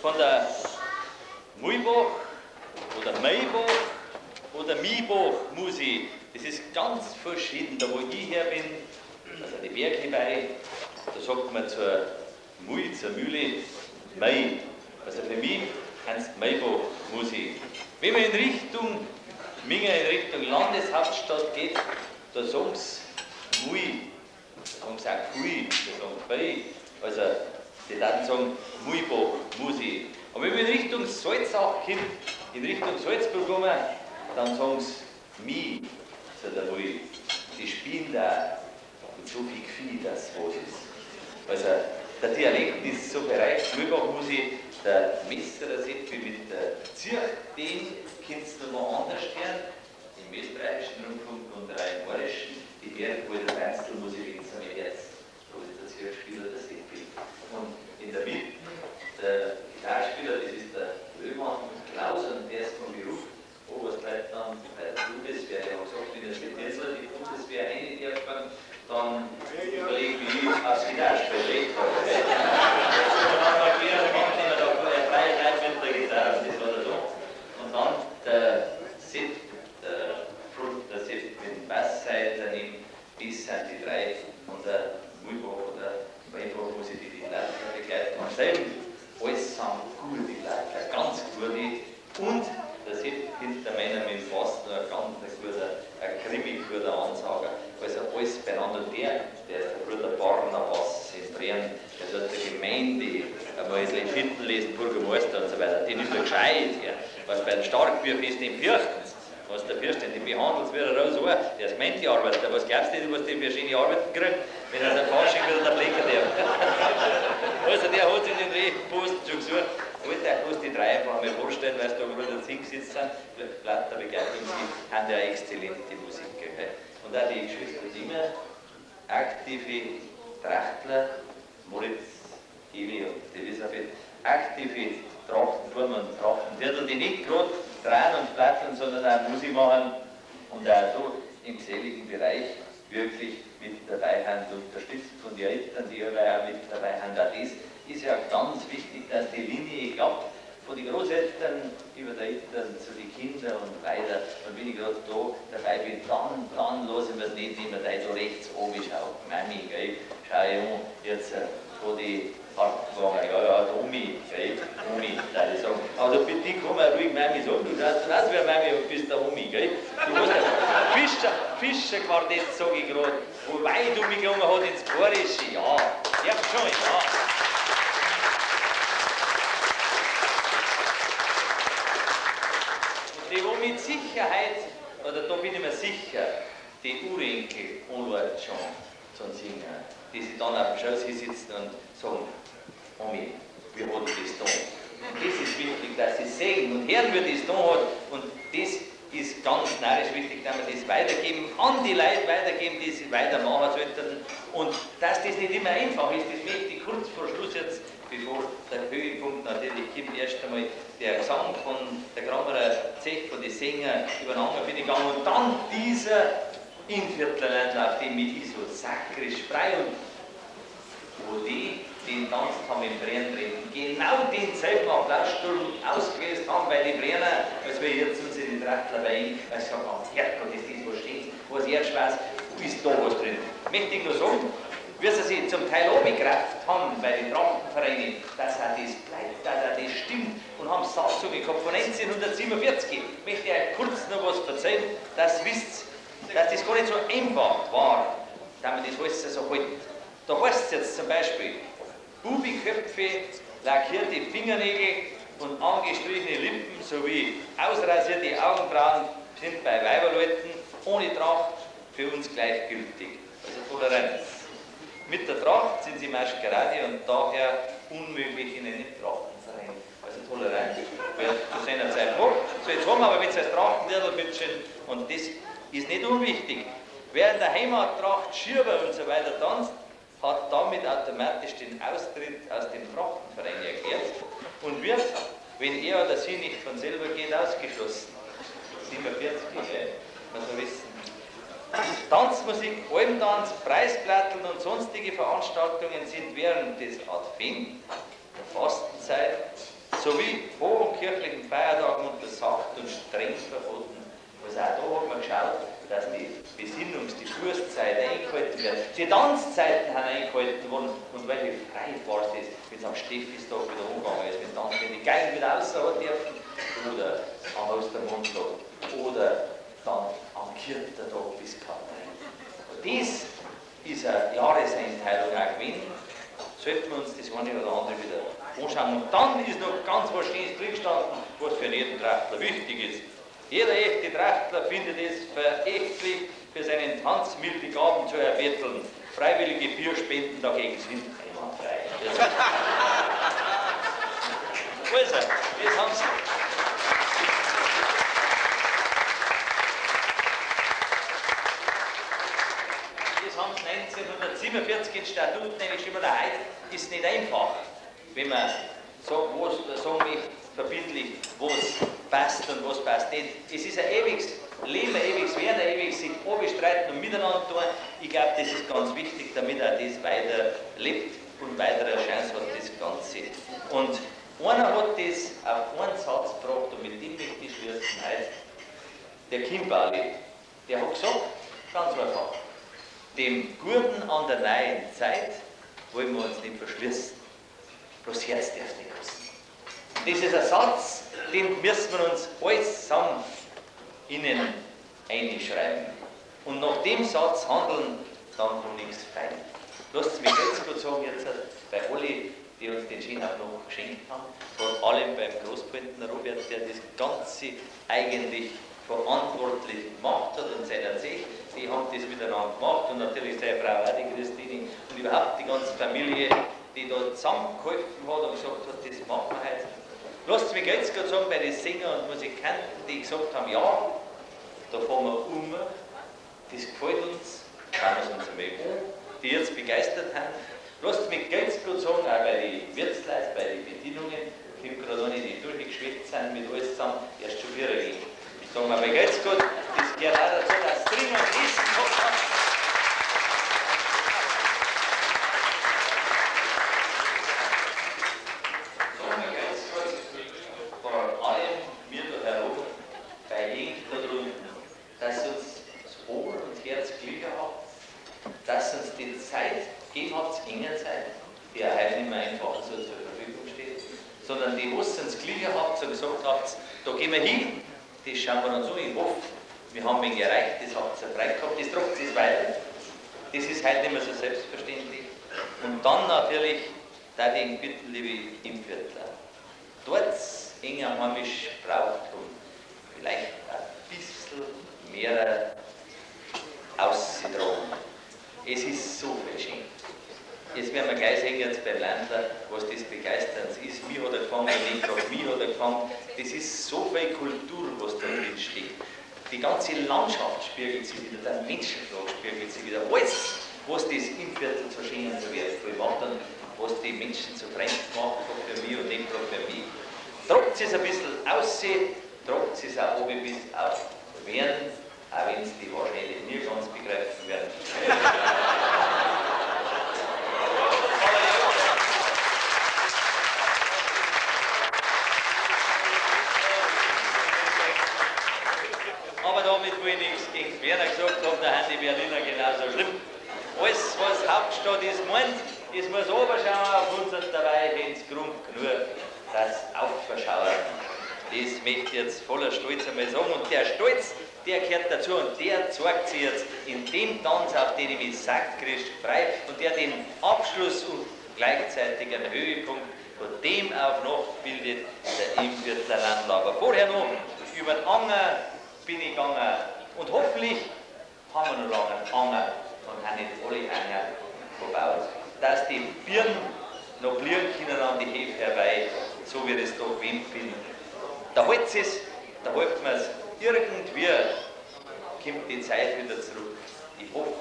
Von der Muibach oder Maibach oder Miebach Musi. Das ist ganz verschieden. Da wo ich her bin, also die Berge bei, da sagt man zur Mui, zur Mühle, Mai. Also für mich heißt Maibach Musi. Wenn man in Richtung Minga, in Richtung Landeshauptstadt geht, da sagen sie Mui, da sagen sie auch Kui, da sagen sie Bei. Also die Daten sagen Muibach Musi. Aber wenn man in Richtung Salzach kommt, in Richtung Salzburg kommen, dann sagen sie Mi zu der Mui. Die spielen da mit so viel Gefühl, dass was ist. Also der Dialekt ist so bereicht, Muibach Musi, der Messerer Seppi mit der Zirch, den kannst du noch anders hören, im österreichischen Rundfunk und auch im bayerischen, die Bergwalder Beinzelmusik in seinem Herz, wo ist der Zirchspieler, der Seppi. Und in der Mitte, der Gitarrspieler, das ist der Löhmann Klaus, und der ist vom Beruf Oberstleutnant bei der Bundeswehr. Der hat gesagt, wenn er mit Tesla die Bundeswehr rein darf, dann überlege ich, wie ich aufs Gitarrespiel recht habe. Und dann haben wir gelernt, wenn er da freie Zeit mit der Gitarre, das war der da. Und dann der Sepp, der Sepp mit dem Bassseite daneben, das sind die drei von der Muibach oder Maibach, wo sie die Leute begleiten. Und selben, alles sind gute Leute, ganz gute. Und der Sepp hinter meiner mit dem Bass noch ein ganz guter, ein Krimi-guter Ansager. Also alles beieinander. Und der ist der Bruder Barnabas in Bremen, der hat der Gemeinde einmal das Leviten lesen, Bürgermeister und so weiter. Den ist er gescheit her. Was beim Starkbierfest in Fürchten, was der Fürsten, die behandelt wird er raus, der ist Gemeindearbeiter. Was glaubst du, was die für schöne Arbeiten kriegt, wenn er seinen Fasching wieder der Blecker darf? Also der hat sich den rechten Posten schon gesucht. Ich wollte euch bloß die drei einfach mal vorstellen, weil sie da gerade hingesetzt sind. Lauter Begleitung, sie haben ja exzellente Musik. Gell? Und auch die Geschwister immer aktive Trachtler, Moritz, Eli und Elisabeth, aktive Trachtenformen und Trachtenviertel, die nicht gerade drehen und platteln, sondern auch Musik machen und auch da im geselligen Bereich wirklich mit dabei sind, unterstützt von den Eltern, die aber auch mit dabei sind. Auch das ist ja ganz wichtig, dass die Linie klappt, von den Großeltern über die Eltern zu den Kindern und weiter. Und wenn ich gerade da dabei bin, dann lasse ich mir es nicht immer da rechts oben schaue. Mami, gell, schau ich an, jetzt wo die Parkwagen, ja, ja, die Omi, gell, Omi, da ich sagen. Also bitte komm mal ruhig Mami sagen, du sagst, du weißt, wer Mami und bist der Omi, gell. Du weißt ja, Fischerquartett, sag ich gerade, wo weit umgegangen hat ins Bayerische, ja, ja schon, ja. Die, wo mit Sicherheit, oder da bin ich mir sicher, die Urenkel anläuft schon zum Singen, die sich dann auf dem Schoß sitzen und sagen, Omi, wie hat er das da? Und das ist wichtig, dass sie sehen und hören, wie das da hat. Und das ist ganz narrisch wichtig, dass wir das weitergeben, an die Leute weitergeben, die sie weitermachen sollten. Und dass das nicht immer einfach ist, das möchte ich kurz vor Schluss jetzt, bevor der Höhepunkt natürlich kommt, erst einmal der Gesang von der Grammerer Zech, von den Sängern übereinander bin ich gegangen und dann dieser Innviertler auf dem mich ich so sakrisch frei und wo die den tanzt haben im Brenn drin, genau denselben Applaussturm ausgelöst haben bei den Brenner, als wir jetzt uns in den Trachtler weinen, weil sie sagen, oh, Herrgott, ist das was Schönes, was Erdschweiß, ist da was drin. Möchte ich nur sagen, wie sie sich zum Teil runtergekraft haben bei den Trachtenvereinen, dass auch das bleibt, dass auch das stimmt und haben Satzungen gehabt von 1947. Möchte ich euch kurz noch was erzählen, dass ihr wisst, dass das gar nicht so einfach war, dass man das alles so hält. Da heißt es jetzt zum Beispiel, Bubiköpfe, lackierte Fingernägel und angestrichene Lippen sowie ausrasierte Augenbrauen sind bei Weiberleuten ohne Tracht für uns gleichgültig. Also Toleranz. Mit der Tracht sind sie Maskerade und daher unmöglich in einem Trachtenverein. Also Toleranz wird zu seiner Zeit gemacht. So, jetzt haben wir aber mit als Trachtendirndl bitteschön, und das ist nicht unwichtig. Wer in der Heimattracht Schirber und so weiter tanzt, hat damit automatisch den Austritt aus dem Trachtenverein erklärt und wird, wenn er oder sie nicht von selber geht, ausgeschlossen. 47, gell? Muss man wissen. Tanzmusik, Almtanz, Preisplatteln und sonstige Veranstaltungen sind während des Advent, der Fastenzeit sowie vor- und kirchlichen Feiertagen untersagt und streng verboten. Also auch da hat man geschaut, dass die Besinnungs-, die Bußzeit eingehalten wird. Die Tanzzeiten sind eingehalten worden. Und welche Freude war es das, wenn es am Steffistag wieder umgegangen ist, wenn die Geigen wieder raus hat dürfen, oder am Ostermontag, oder dann am Kirchentag bis Kathrin. Und das ist eine Jahreseinteilung auch gewesen. Sollten wir uns das eine oder andere wieder anschauen. Und dann ist noch ganz was Schönes drin gestanden, was für jeden Trachtler wichtig ist. Jeder echte Trachtler findet es verächtlich, für seinen Tanz milde Gaben zu erbetteln. Freiwillige Bierspenden dagegen sind einwandfrei. Also, das haben sie. Das haben sie 1947 in Statuten eingeschrieben. Heute ist es nicht einfach, wenn man sagt, was, sagen möchte, verbindlich, was passt und was passt nicht. Es ist ein ewiges Leben, ein ewiges Werden, ein ewiges sich abstreiten und miteinander tun. Ich glaube, das ist ganz wichtig, damit auch das weiter lebt und weiter eine Chance hat, das Ganze. Und einer hat das auf einen Satz gebracht und mit dem möchte ich schließen heute. Der Kimberly, der hat gesagt, ganz einfach, dem Guten an der neuen Zeit wollen wir uns nicht verschließen. Bloß Herz darf nicht kosten. Das ist ein Satz, den müssen wir uns allesamt innen einschreiben. Und nach dem Satz handeln, dann kommt nichts fein. Lasst mich jetzt gut sagen, jetzt bei alle, die uns den Schön auch noch geschenkt haben, vor allem beim Großbündner Robert, der das Ganze eigentlich verantwortlich gemacht hat und seiner Zeche, die haben das miteinander gemacht und natürlich seine Frau auch, die Christine, und überhaupt die ganze Familie, die da zusammengeholfen hat und gesagt hat, das machen wir heute. Lasst mich jetzt gerade sagen, bei den Sängern und Musikanten, die gesagt haben, ja, da fahren wir um, das gefällt uns, schauen wir es uns einmal an, die jetzt begeistert haben. Lasst mich jetzt gerade sagen, auch bei den Wirtsleuten, bei den Bedienungen, kommt gerade eine, die durchgeschwitzt sind mit alles zusammen, erst schon wieder gehen. Sagen wir bei ganz gut, das gehört auch dazu, dass Trinken und Essen gehabt haben. Sagen wir ganz gut, vor allem mir da herum, bei jedem da drunten, dass uns das Ohr und Herz glücklich habt, dass uns die Zeit gegeben habt, enge Zeit, die ja heute nicht mehr einfach so zur Verfügung steht, sondern die, was uns glücklich habt und gesagt habt, da gehen wir hin, das schauen wir uns an. Ich hoffe, wir haben ihn erreicht, das habt ihr frei gehabt, das tragt es weiter. Das ist heute nicht mehr so selbstverständlich. Und dann natürlich, da ich bitten, liebe Innviertler, dort enger heimisch Brauchtum, vielleicht ein bisschen mehr auszutragen. Es ist so viel schön. Jetzt werden wir gleich sehen jetzt beim Landler, was das Begeisternd ist. Mich hat er gefangen, nicht gerade mich hat er gefangen. Das ist so viel Kultur, was da drin steckt. Die ganze Landschaft spiegelt sich wieder, der Menschenschlag spiegelt sich wieder. Alles, was das Innviertel so schön und so wertvoll macht und was die Menschen so fremd gemacht hat für mich und nicht gerade für mich. Tragt es ein bisschen aus, tragt es auch oben bis auf Wern, auch wenn es die wahrscheinlich nie ganz begreifen werden. Aber damit will ich nichts gegen Werner gesagt haben, da haben die Berliner genauso schlimm. Alles, was Hauptstadt ist, meint, es muss runterschauen auf uns und dabei, wenn's Grund genug, das Aufverschauen. Das möchte ich jetzt voller Stolz einmal sagen. Und der Stolz, der gehört dazu und der zeigt sich jetzt in dem Tanz, auf den ich mich sagt, Christ frei, und der den Abschluss und gleichzeitig einen Höhepunkt von dem auf Nacht bildet, der Innviertler Landler. Aber vorher noch über den Anger bin ich gegangen und hoffentlich haben wir noch lange einen Anger und haben nicht alle Anger verbaut. Dass die Birnen noch blühen können an die Hefe herbei, so wie das da gewöhnt bin. Da hält es, da hält man es. Irgendwie kommt die Zeit wieder zurück. Ich hoffe,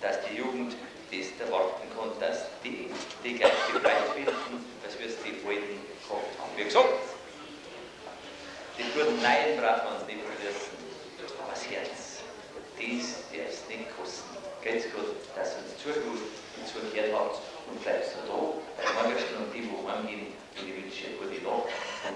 dass die Jugend das erwarten kann, dass die die gleiche Freude finden, als wir es die Alten gehabt haben. Wie gesagt, die guten Neuen brauchen wir uns nicht verlassen, aber das Herz, das darf es nicht kosten. Geht's gut, dass ihr uns zugehört und zugehört habt und bleibt so da, bei Morgenstern und die, wo heimgehen, und ich wünsche euch eine gute Nacht. Und